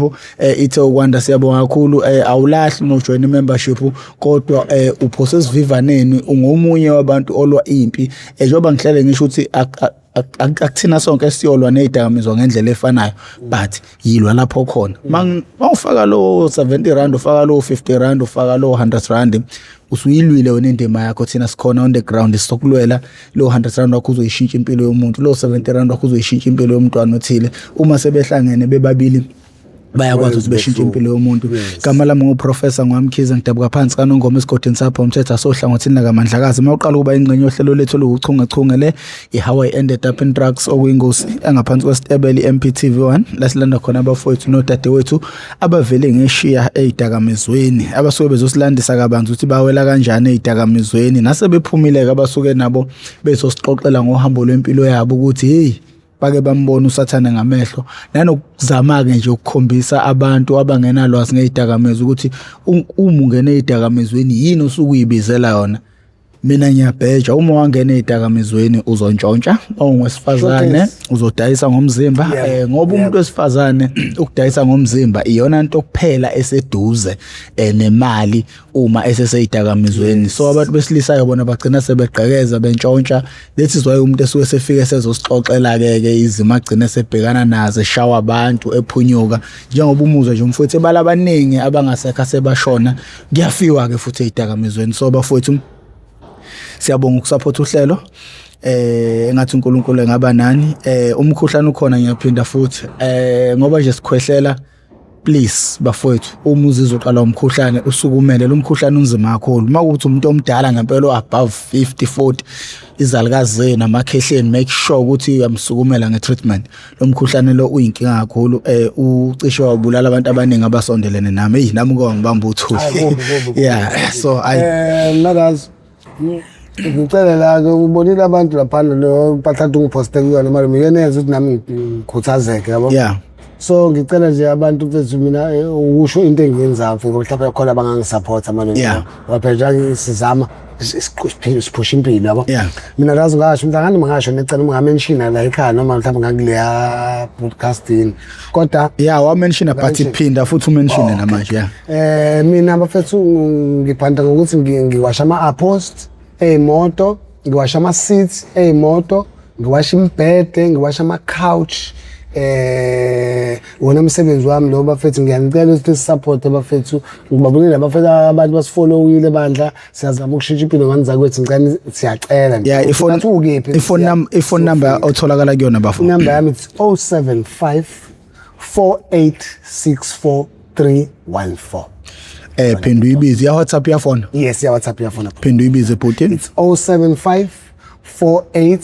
ithe ukwanda. Siyabonga kakhulu. Awulahli nojoyina i-membership, kodwa uphose esivivaneni, ungomunye wabantu olwa impi. Njengoba ngihlale ngisho ukuthi akuthina sonke siyolwa nezidakamizwa ngendlela efanayo, but yilwa lapho khona. Mawufaka lo 70 rand, ufaka lo 50 rand, ufaka lo 100 rand, usuyilwile wena indima yakho. Thina sikhona on the ground, sizokulwela. Lo 100 rand wakho uzoyishintsha impilo yomuntu, lo 70 rand wakho uzoyishintsha impilo yomntwana othile. Uma sebehlangene bebabili, bayakwazi ukuthi beshintshe impilo yomuntu. Igama lami nguProfessor Ngwamkhize, ngidabuka phansi kaNongoma esigodini sapho umthetho asohlangothini lakaMandlakazi. Uma uqala ukuba ingxenye yohlelo lethu oluwuchungechunge le i-How I Ended Up in Drugs, okuyingosi engaphansi kwesitebele i-MPTV1, la silanda khona abafowethu nodadewethu abavele ngeshiya ey'dakamizweni, abasuke bezosilandisa kabanzi ukuthi bawela kanjani ey'dakamizweni, nasebephumile-ke abasuke nabo bezosixoxela ngohambo lwempilo yabo ukuthi hey, bake bambona uSathane ngamehlo, nanokuzama-ke nje ukukhombisa abantu abangenalwazi ngey'dakamizwa ukuthi uma ungena ey'dakamizweni yini osuke uyibizela yona. Mina ngiyabheja, uma wangena ey'dakamizweni uzontshontsha, ongowesifazane uzodayisa ngomzimba, ngoba umuntu wesifazane ukudayisa ngomzimba iyona nto kuphela eseduze nemali uma eseseyidakamizweni. So abantu besilisayo bona bagcina sebegqekeza bentshontsha. That is why umuntu esuke sefike sezosixoxela ke ke izimo agcine sebhekana nazo, eshawa abantu, ephunyuka, njengoba umuzwa nje umfowethu ebala abaningi abangasekho asebashona. Kuyafiwa ke futhi eyidakamizweni. So bafowethu, siyabonga ukusupport uhlelo. Engathi uNkulunkulu engaba nani. Umkhuhlane ukhona, ngiyaphinda futhi, ngoba nje sikhwehlela. Please bafowethu, uma uzizwa uqala umkhuhlane, usukumele. Lo mkhuhlane unzima kakhulu. Uma kuwukuthi umuntu omdala ngempela above 50, 40, izalukazi zenu, amakhehleni, make sure ukuthi uyamsukumela nge-treatment. Lo mkhuhlane lo uyinkinga kakhulu, ucishe wabulala abantu abaningi abasondelene nami. Eyi, nami uke wangibamba uthuli. Hayi, kubi, kubi, kubi. Yeah, so I Mnakazi, ngicela la ke, ubonile abantu laphana lo mpahla ungiphoste kuyona mali ngiyena yenza ukuthi nami ngikhuthazeke, yabo. So ngicela nje abantu mfethu, mina ukusho into engiyenzayo mfethu, mhlawumbe khona abangangisupport manje. Ngoba phela nje sizama siphusha impilo, yabo. Mina lazi ngasho mhlawumbe ngasho necela ungamention la ekhaya noma mhlawumbe ngakuleya broadcasting, kodwa Yeah, wa mention, but Mention. phinda futhi umention namanje, yeah. Mina bafethu, ngiphanda ngokuthi ngiwasha ama-upholstery ey'moto, ngiwasha ama-seats ey'moto, ngiwasha imibhede, ngiwasha ama-couch. Wona umsebenzi wami lo bafethu. Ngiyanicela ukuthi sisupport bafethu. Ngibabonile abafethu, abantu basifollowile bandla. Siyazama ukushintsha impilo ngane zakwethu. Ngicela, siyacela nje. Yeah, ifone Nathi ukephi? ifone ifone number otholakala kuyona, bafo? Inamba yami, it's 075 4864 314. Phinda uyibize ya WhatsApp, yafona? Yes, ya WhatsApp, yafona. Phinda uyibize, bhuti. It's 075 48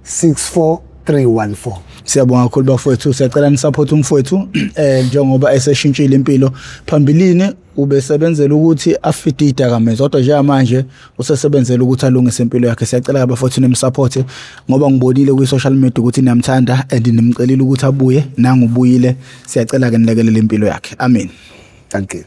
64 314. Siyabonga kakhulu bafowethu. Siyacela nisupport umfowethu, njengoba eseshintshile impilo. Phambilini ubesebenzela ukuthi afide idakamizwa, kodwa njengamanje usesebenzela ukuthi alungise impilo yakhe. Siyacela abafowethu nimsupport, ngoba ngibonile kwi-social media ukuthi niyamthanda and nimcelile ukuthi abuye, nangubuyile. Siyacela ke nilekelele impilo yakhe. Amen. Thank you.